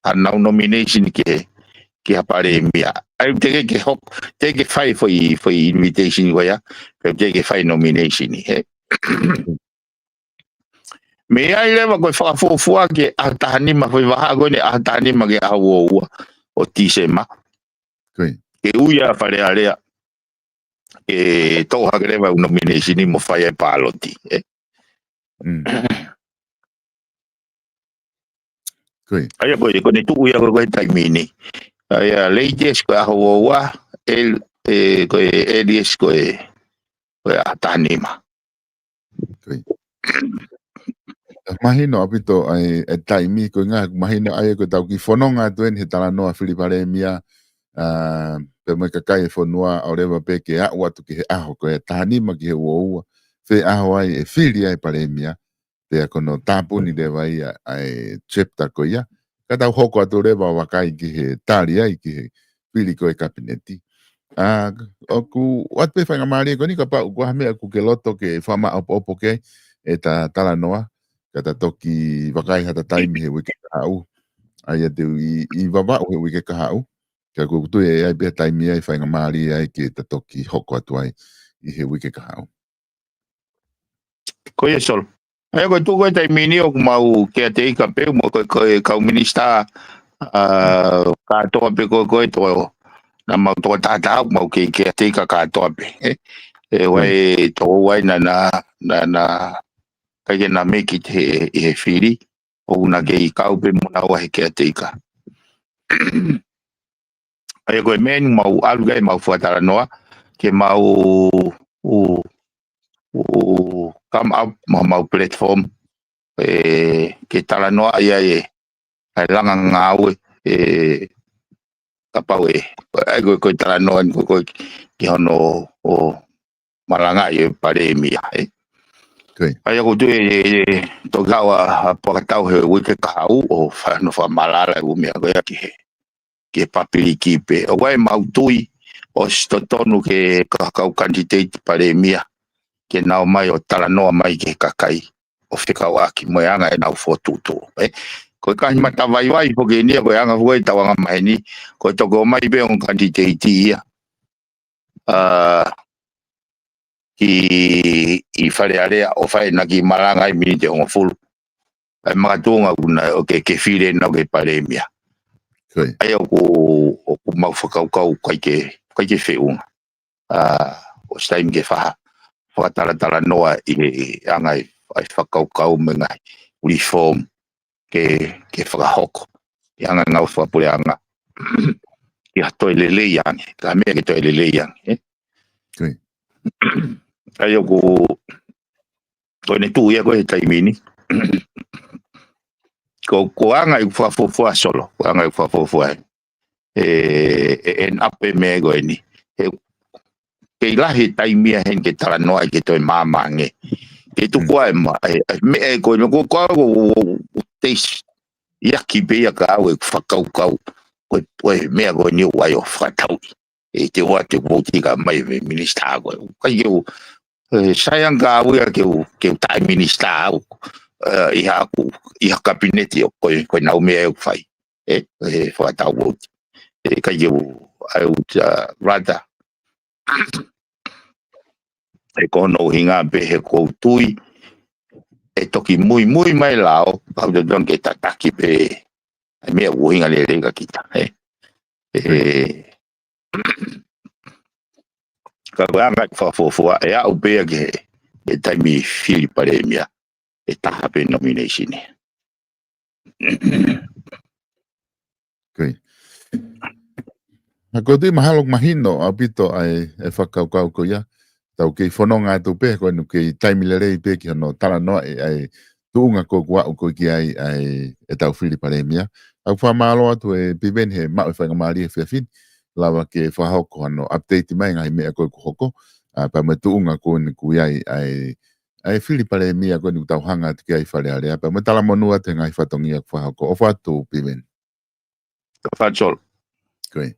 ʻa ʻenau nomination ki he, ki ha palēmia. ʻA ia ʻoku teʻeki ke hoko, teʻeki ke fai foʻi, foʻi invitation ko ia, pea teʻeki ke fai nomination, ʻe. Mei ai leva ko e fakafuofua ki he ʻaho taha nima, foʻi vahaʻa ko eni ʻaho taha nima ki he ʻaho ua ua ʻo Tīsema. Ko ia. Ke ui ʻa Fale Alea, ʻe toʻo hake leva ʻū nomination mo fai ai e pāloti, ʻe. Mm. Ko ia. ʻA ia ko e, ko ʻene tuʻu ia ko e, ko e taimi ni. ʻA ia latest ko e ʻaho ua ua, el-, ʻe, ko e earliest ko e, ko e ʻaho taha nima. Ko ia. Mahino ʻaupito ʻa e, e taimi ko e ngā, mahino ʻa ia ko ʻetau kiʻi fononga atu eni he talanoa fili palēmia, ʻa, pea mo e kakai e fonua ʻo leva pē ke aʻu atu ki he ʻaho ko e taha nima ki he ua ua, fē ʻaho ai ʻe fili ai e palēmia, pea ko hono tāpuni leva ia ʻa e chapter ko ia. Ka tau hoko atu leva ʻo vakai ki he tali ai ki he fili ko e kapineti. ʻA, ʻoku ʻoatu pē faingamālie ko eni kapau ʻoku ʻi ai ha meʻa ʻoku ke loto ke fakamāʻopoʻopo ki ai ʻeta talanoa, ka ta toki vakai hata taimi he uike kahaʻu. ʻA ia te u ʻi, ʻi Vavaʻu he uike kahaʻu. Ka ʻoku ou tui ʻe ʻi ai pē taimi ai faingamālie ai ke ta toki hoko atu ai ʻi he uike kahaʻu. Ko ia Solo. ʻA ia ko e tuʻu ko e taimi ni ʻoku mau caretaker pē, mo ko e, ko e kau minisitā, ʻa, kātoa pē ko e, ko e toko, naʻa mau toko taha taha ʻoku mau kei caretaker kātoa pē, ʻe. ʻE, ʻoku ʻi ai e toko ua ai naʻa, naʻa, naʻa, naʻa ʻikai ke na make it he, he fili, ʻoku na kei kau pē mo naua he caretaker. ʻA ia ko e meʻa eni mau ʻalu ki ai mau fakatalanoa, ke mau, ʻū, ʻū, come up mo mau platform, ʻe, ke talanoa ia ʻe, ʻa e langa ngāue, ʻe, kapau ʻe, ʻa ia ko e, ko e talanoa eni ko e, ko e, ki hono, ʻo, malangaʻi e palēmia, ʻe. Ko ia. ʻA ia ʻoku ou tui ʻe, ʻe, ʻe toki haʻu ʻa, ʻa Puakatau he uike kahaʻu ʻo fa-, hono fakamalala e ʻū meʻa ko ia ki he, ki he pāpiliki pē. ʻOku ʻi ai ʻemau tui ʻosi totonu ke ka-, kau kanititeiti palēmia ke nau ō mai ʻo talanoa mai ki he kakai ʻo fekauʻaki mo e anga ʻenau fokotuʻutuʻu, ʻe. Ko e ngaahi matavaivai foki eni ia, ko e anga foki ʻetau anga maheni, ko e toki ō mai pē ʻo kanititeiti ia. ʻA, ki ʻi Fale Alea ʻo fai ʻena kiʻi malanga ʻi he miniti ʻe hongofulu. ʻA e makatuʻunga ʻoku na, ʻoku ke, ke fili ʻena ʻo ke palēmia. ʻA ia ʻoku, ʻoku mau fakakaukau ʻoku ʻikai ke, ʻikai ke feʻunga. ʻA, ʻosi taimi ke faha, fakatalatalanoa ʻi he anga ʻa e fakakaukau mo e ngaahi reform ke, ke fakahoko ʻi he anga ngāue fakapuleʻanga. ʻI ha toe lelei ange, ka meʻa ke toe lelei ange, ē? ʻA ia ʻoku, ko ʻene tuʻu ia ko e taimi ni. Ko, ko e anga ʻeku fakafuofua Solo, ko e anga ʻeku fakafuofua ē. ʻE, ʻe, ʻe ʻape meʻa ko eni. ʻE, kei lahi e taimi ia heni ke talanoa ai ke toe maama ange. Ke tuku ai ma, ʻe, ʻe, meʻa ko eni, ko, ko, ko, ko, ko, teisi. Ia ki pē ia ka au ʻeku fakakaukau. Ko e, ko e meʻa ko eni ʻoku ʻai ʻo fakatau. ʻE te ua te vouti ka mai e minisitā ko e. ʻIkai ke u, ʻe, sai ange ka au ia ke u, ke u taʻe minisitā au. ʻE, ʻi haʻaku, ʻi ha kapineti ʻo ko e, ko e nau meʻa ʻe fai. ʻE, ʻe fakatau vouti. ʻE, ʻikai ke u, I would, uh, rather. ʻE ko hono ʻuhinga pē he ʻoku ou tui. ʻE toki muimui mai lao, ka u totonu ke tataki pē. ʻA e meʻa ʻoku ʻuhinga lelei kia kita, ē. ʻE, ka ko e anga ʻeku fakafuofua, ʻe aʻu pē ia ki he, he taimi fili palēmia, ʻe taha pē nomination ē. Koia. Ka ko e tui mahalo ʻoku mahino ʻaupito ʻa e, ʻa e fakakaukau ko ia, tau kei fononga atu pē, ko ʻene kei taimi lelei pē ki hono talanoa ʻi he, ʻa e tuʻunga ko ē ʻoku aʻu ko ē ki ai ʻa e, ʻetau fili palēmia. ʻOku ou fakamālō atu ʻe Piveni he maʻu e faingamālie he efiafi ni, lava ke fakahoko hano update mai ngaahi meʻa ko ē ʻoku hoko, ʻa, pea mo e tuʻunga ko eni ʻoku ʻi ai ʻa e, ʻa e fili palēmia ko eni ʻoku tau hanga atu ki ai ʻi Fale Alea, pea mo e talamonū atu he ngaahi fatongia ʻoku fakahoko. ʻOfa atu Piveni. ʻOfa atu Solo. Koia.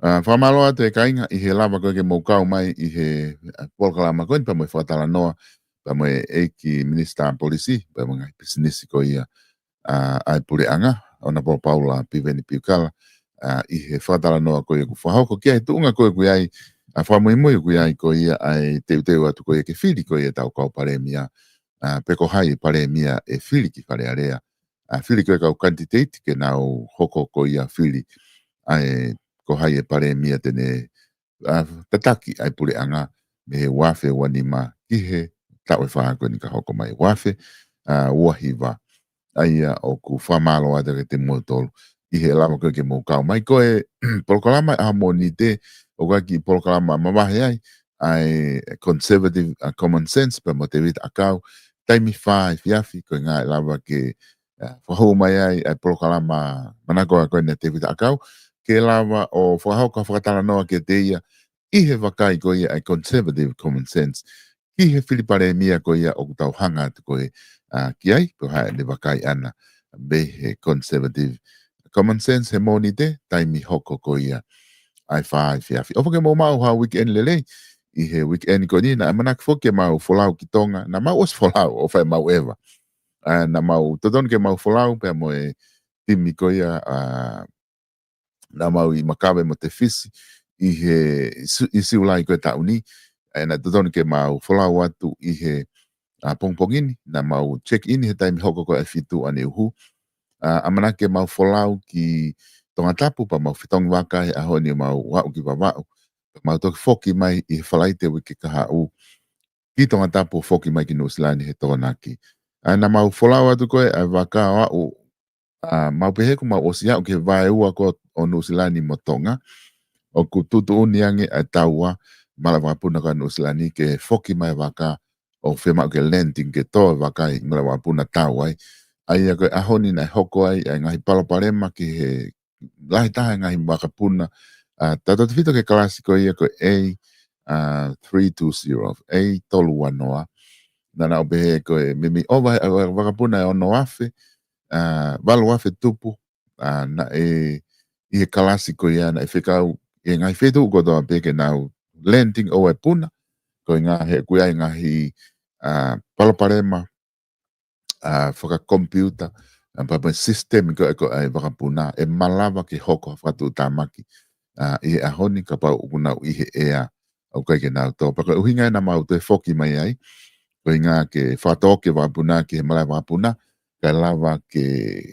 ʻA, fakamālō atu e kāinga ʻi he lava ko ē ke mou kau mai ʻi he, ʻa, polokalama ko eni pea mo e fakatalanoa, pea mo e ʻEiki Minisitā Polisi, pea mo e ngaahi pisinisi ko ia, ʻa, ʻa e puleʻanga, ʻOnapolo Paula Piveni Piukala, ʻa, ʻi he fakatalanoa ko ia ʻoku fakahoko ki ai he tuʻunga ko ē ʻoku ʻi ai, ʻa, fakamuimui ʻoku ʻi ai ko ia ʻa e teuteu atu ko ia ke fili ko ia ʻetau kau palēmia, ʻa, pe ko hai e palēmia ʻe fili ki Fale Alea, ʻa, fili ko e kau kanititeiti ke nau hoko ko ia fili ʻa e ko hai e palēmia te ne, ʻa, tataki ʻa e puleʻanga mei he ua afe ua nima ki he taʻu ʻe fā ko eni ka hoko mai ua afe, ʻa, ua hiva. ʻA ia ʻoku fakamālō atu kiate kimoutolu ʻi he lava ko ē ke mou kau mai. Ko e polokalama ʻa Mōnite, ʻoku ʻi ai e kiʻi polokalama mavahe ai, ʻa e Conservative, ʻa, Common Sense, pea mo Tēvita ʻAkau, taimi fā efiafi, ko e ʻuhinga ʻe lava ke, ʻa, fakahū mai ai, ʻa e polokalama manako ko eni ʻa Tēvita ʻAkau, ke lava ʻo fakahoko ha fakatalanoa kiate ia, ʻi he vakai ko ia ʻa e Conservative Common Sense, ki he fili palēmia ko ia ʻoku tau hanga atu ko ē, ʻa, ki ai, ko e hā ʻene vakai ʻana, mei he Conservative Common Sense he Mōnite, taimi hoko ko ia ʻa e fā efiafi. ʻOfa ke mou maʻu ha weekend lelei, ʻi he weekend ko eni, naʻe ʻamanaki foki ke mau folau ki Tonga, naʻa mau ʻosi folau, ʻofa ʻe mau ʻeva. ʻA, naʻa mau totonu ke mau folau, pea mo e timi ko ia, ʻa, naʻa mau ʻi Makave mo Tefisi, ʻi he Siu-, ʻi Siulai ko e taʻu ni, ʻa, naʻe totonu ke mau folau atu ʻi he, ʻa, pongipongi ni, naʻa mau check in he taimi hoko ko ē ʻa e fitu ʻaneʻuhu. ʻA, ʻamanaki ke mau folau ki Tongatapu pea mau fetongi vaka he ʻaho ni ʻo mau aʻu ki Vavaʻu. Pea mau toki foki mai ʻi he Falaite uike kahaʻu ki Tongatapu, foki mai ki Nuʻusila ni he Tokonaki. ʻA, naʻa mau folau atu ko ē ʻa e vaka ʻo aʻu, ʻa, mau pehē kuo mau ʻosi aʻu ki he vaeua ko ē ʻo Nuʻusila ni mo Tonga. ʻOku tuʻutuʻuni ange ʻa e taua, malaʻe vakapuna ko ē ʻa Nuʻusila ni ke foki mai vaka ʻo fiemaʻu ke landing ke tō e vaka ʻi malaʻe vakapuna tau ai. ʻA ia ko e ʻaho ni naʻe hoko ai ʻa e ngaahi palopalema ki he lahi taha e ngaahi vakapuna, ʻa, tautautefito ki he kalasi ko ia ko e A, ʻa, three two zero, A tolu ua noa. Naʻa nau pehē ko e meimei ʻova he, ʻa, vakapuna ʻe ono afe, ʻa, valu afe tupu, ʻa, naʻe ʻi he kalasi ko ia naʻe fekau ʻi he ngaahi feituʻu kotoa pē ke nau landing ʻo e puna, ko e ʻuhinga he ʻoku ʻi ai e ngaahi, ʻa, palopalema, ʻa, fakakomipiuta, ʻa, pea mo e sisitemi ko ē ʻo e vakapuna, ʻe malava ke hoko ha fakatuʻutāmaki, ʻa, ʻi he ʻaho ni kapau ʻoku nau ʻi he ʻea ʻoku ʻikai ke nau tō. Pea ko e ʻuhinga ia naʻa mau toe foki mai ai, ko e ʻuhinga ke fakatō ki he vakapuna, ki he malaʻe vakapuna, kae lava ke,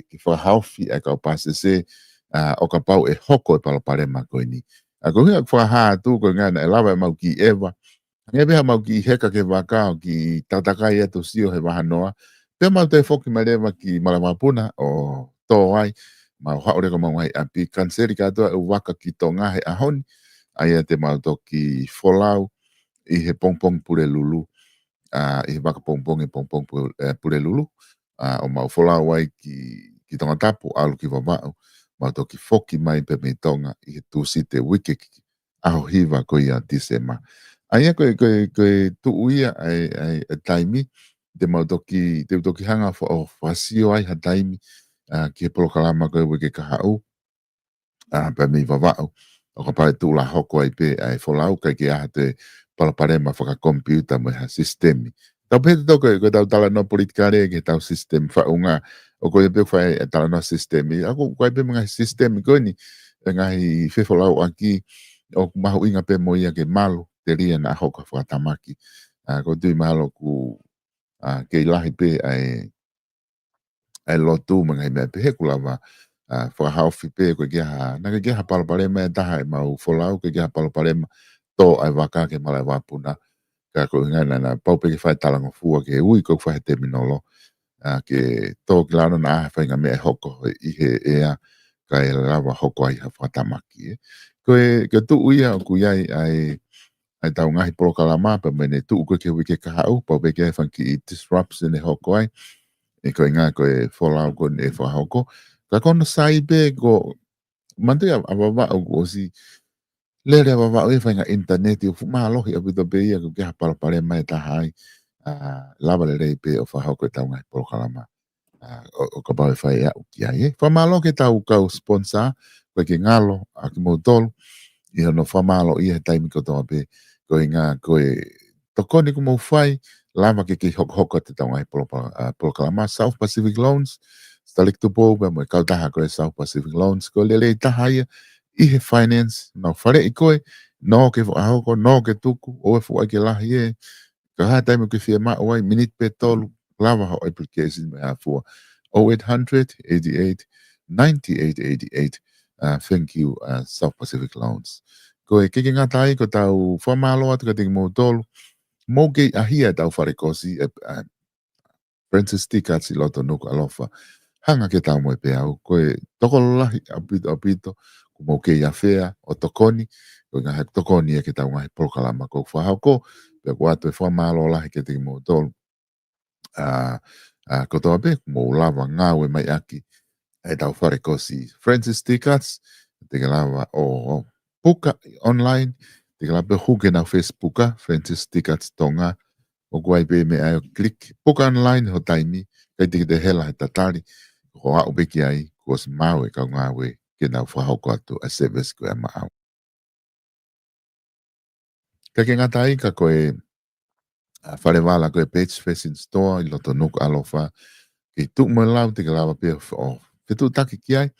ke fakahaofi ʻa e kau pāsese, ʻa, ʻo kapau ʻe hoko e palopalema ko eni. ʻA, ko e ʻuhinga ʻoku fakahā atu, ko e ʻuhinga naʻe lava ʻemau kiʻi ʻeva, hangē pē haʻamau kiʻi heka ki he vaka ʻo kiʻi takatakai atu ʻo sio he vahanoa. Pea mau toe foki mai leva ki malaʻe vakapuna ʻo tō ai, mau haʻu leva ki homau ngaahi ʻapi, kaniseli kātoa e ʻū vaka ki Tonga he ʻaho ni, ʻa ia te mau toki folau ʻi he pongipongi Pulelulu, ʻa, ʻi he vaka pongipongi, pongipongi Pule-, ʻe, Pulelulu, ʻa, ʻo mau folau ai ki, ki Tongatapu, ʻalu ki Vavaʻu, mau toki foki mai pē mei Tonga ʻi he Tūsite uike ki, ʻaho hiva ko ia Tīsema. ʻA ia ko e, ko e, ko e tuʻu ia ʻa e, ʻa e, ʻa e taimi, te mau toki, te u toki hanga fa-, ʻo fakasio ai ha taimi, ʻa, ki he polokalama ko e uike kahaʻu, ʻa, pea mei Vavaʻu. ʻO kapau ʻe tuʻu lā hoko ai pē ʻa e folau, ʻikai ke ʻi ai ha toe palopalema fakakomipiuta mo ha sisitemi. Tau pehē ʻe tautolu ko e, ko ʻetau talanoa politikale ki heʻetau sisitemi faʻunga, ʻoku ʻikai pē fai e talanoa sisitemi. ʻA, ʻoku ʻikai pē mo e ngaahi sisitemi ko eni, e ngaahi fefolauʻaki, ʻoku mahuʻinga pē mo ia ke malu, telia naʻa hoko ha fakatamaki. ʻA, ʻoku ou tui mahalo ʻoku, ʻa, kei lahi pē ʻa e, ʻa e lotu mo e ngaahi meʻa pehē kuo lava, ʻa, fakahaofi pē, ʻoku ʻikai ke ʻi ai ha, naʻe ʻikai ke ʻi ai ha palopalema ʻe taha ʻemau folau, ʻikai ke ʻi ai ha palopalema tō ʻa e vaka ki malaʻe vakapuna. Ka ko e ʻuhinga naʻa, naʻa pau pē ke fai talangofua ki he ui ko ē ʻoku fai he teminolo, ʻa, ke tō ki lalo naʻa ʻi ai ha faʻahinga meʻa ʻe hoko ʻi he ʻea, kae lava hoko ai ha fakatamaki, ē. Ko e, ko e tuʻu ia ʻoku ʻi ai ʻa e, ʻa ʻetau ngaahi polokalama, pea mo ʻene tuʻu ko ē ki he uike kahaʻu, pau pē ke ʻi ai ha fanga kiʻi disruption ʻe hoko ai, ʻe ko e ʻuhinga ko e folau ko eni ʻe fakahoko. Ka ko hono sai pē ko, manatuʻi ʻa, ʻa Vavaʻu kuo ʻosi lele ʻa Vavaʻu ʻi he faʻahinga ʻinitaneti ʻoku fuʻu mālohi ʻaupito pē ia, ʻoku ʻikai ke ʻi ai ha palopalema ʻe taha ai, ʻa, lava lelei pē ʻo fakahoko ʻetau ngaahi polokalama. ʻA, ʻo, ʻo kapau ʻe fai ʻe aʻu ki ai, ē. Fakamālō ki heʻetau kau sponsor, ʻoku ʻikai ke ngalo ʻa kimoutolu, ʻi hono fakamālōʻia he taimi kotoa pē, ko e ʻuhinga ko e tokoni kuo mou fai, lava ke kei hokohoko atu ʻetau ngaahi polopa-, ʻa, polokalama. South Pacific Loans, Staliki Tupou pea mo e kautaha ko e South Pacific Loans, ko e lelei taha ia ʻi he finance, nau faleʻi koe, nō ke fakahoko, nō ke tuku, ʻoua ʻe fuʻu ʻai ke lahi ē, ka ʻi ha taimi ʻoku ke fiemaʻu ai, miniti pē tolu, lava hoʻo application mo e hā fua. Oh eight hundred, eighty-eight, ninety-eight eighty-eight. Uh, thank you, uh, South Pacific Loans. Ko e ʻikai ke ngata ai, ʻoku tau fakamālō atu kiate kimoutolu, mou kei ʻahia ʻetau falekosi, ʻe, ʻa, Francis Tickets ʻi loto Nukuʻalofa. Hanga ki he Taumoepeau, ko e tokolahi ʻaupito, ʻaupito, kuo mou kei ʻafea ʻo tokoni, ko e ngaahi tokoni ia ki heʻetau ngaahi polokalama ʻoku fakahoko, pea ʻoku ʻoatu e fakamālō lahi kiate kimoutolu. ʻA, ʻa, kotoa pē, kuo mou lava ngāue mai ʻaki ʻetau falekosi Francis Tickets, te ke lava ʻo, ʻo puka online, te ke lava pē ʻo hū ki heʻenau Facebook, Francis Tickets Tonga, ʻoku ʻi ai pē meʻa ʻe click, puka online ho taimi, ʻikai te ke toe hela he tatali, ko e aʻu pē ki ai, kuo ʻosi maʻu ʻe he kau ngāue ke nau fakahoko atu ʻa e service ko ia maʻau. ʻIkai ke ngata ai ka ko e, ʻa, fale vala ko e Page Fashion Store ʻi loto Nukuʻalofa, kei tuʻu mo e lau te ke lava pē ʻo, ʻo fetuʻutaki ki ai,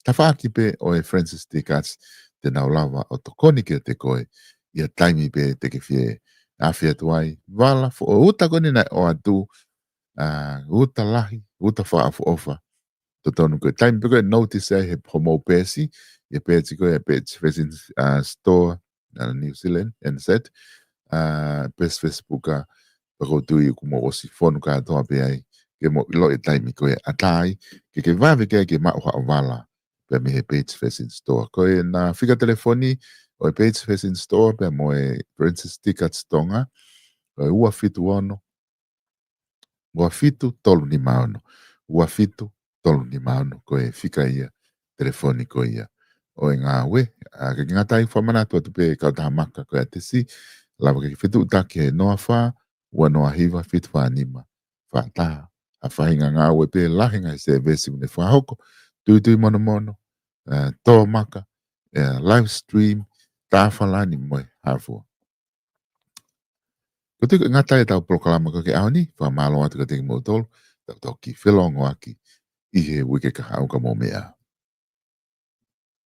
tafaʻaki pē ʻo e Francis Tickets te nau lava ʻo tokoni kiate koe, ʻi ha taimi pē te ke fie ʻafe atu ai, vala foʻou, uta ko eni naʻe ʻoatu, ʻa, uta lahi, uta fakaʻofoʻofa. Totonu ko e taimi pē ko ē notice ai he homou peesi, he peesi ko e Page Fashion, ʻa, Store, ʻa, New Zealand, N Z, ʻa, peesi Facebook, ʻa, pea ʻoku ou tui kuo mou ʻosi fonu kātoa pē ai, ke mou ʻilo e taimi ko ē ʻatā ai, ke ke vave ke, ke maʻu haʻo vala, pea mei he Page Fashion Store. Ko ʻena fika telefoni ʻo e Page Fashion Store, pea mo e Francis Tickets Tonga, ko e ua fitu ono, ua fitu tolu nima ono. Ua fitu tolu nima ono, ko e fika ia telefoni ko ia ʻo e ngāue. ʻA, ʻikai ke ngata ai, fakamanatu atu pē kautaha maka ko e ʻAtesi, lava ke fetuʻutaki he noa fā, ua noa hiva, fitu fā nima, fā taha. ʻA e faʻahinga ngāue pē lahi e ngaahi service ʻoku ne fakahoko, tuitui monomono, ʻa, tō maka, ʻa, live stream, tā falani mo e hā fua. Ko e tuku ngata ʻetau polokalama ko ē ki he ʻaho ni, fakamālō atu kiate kimoutolu, tau toki felōngoaki ʻi he uike kahaʻu, ka mou meʻa ā.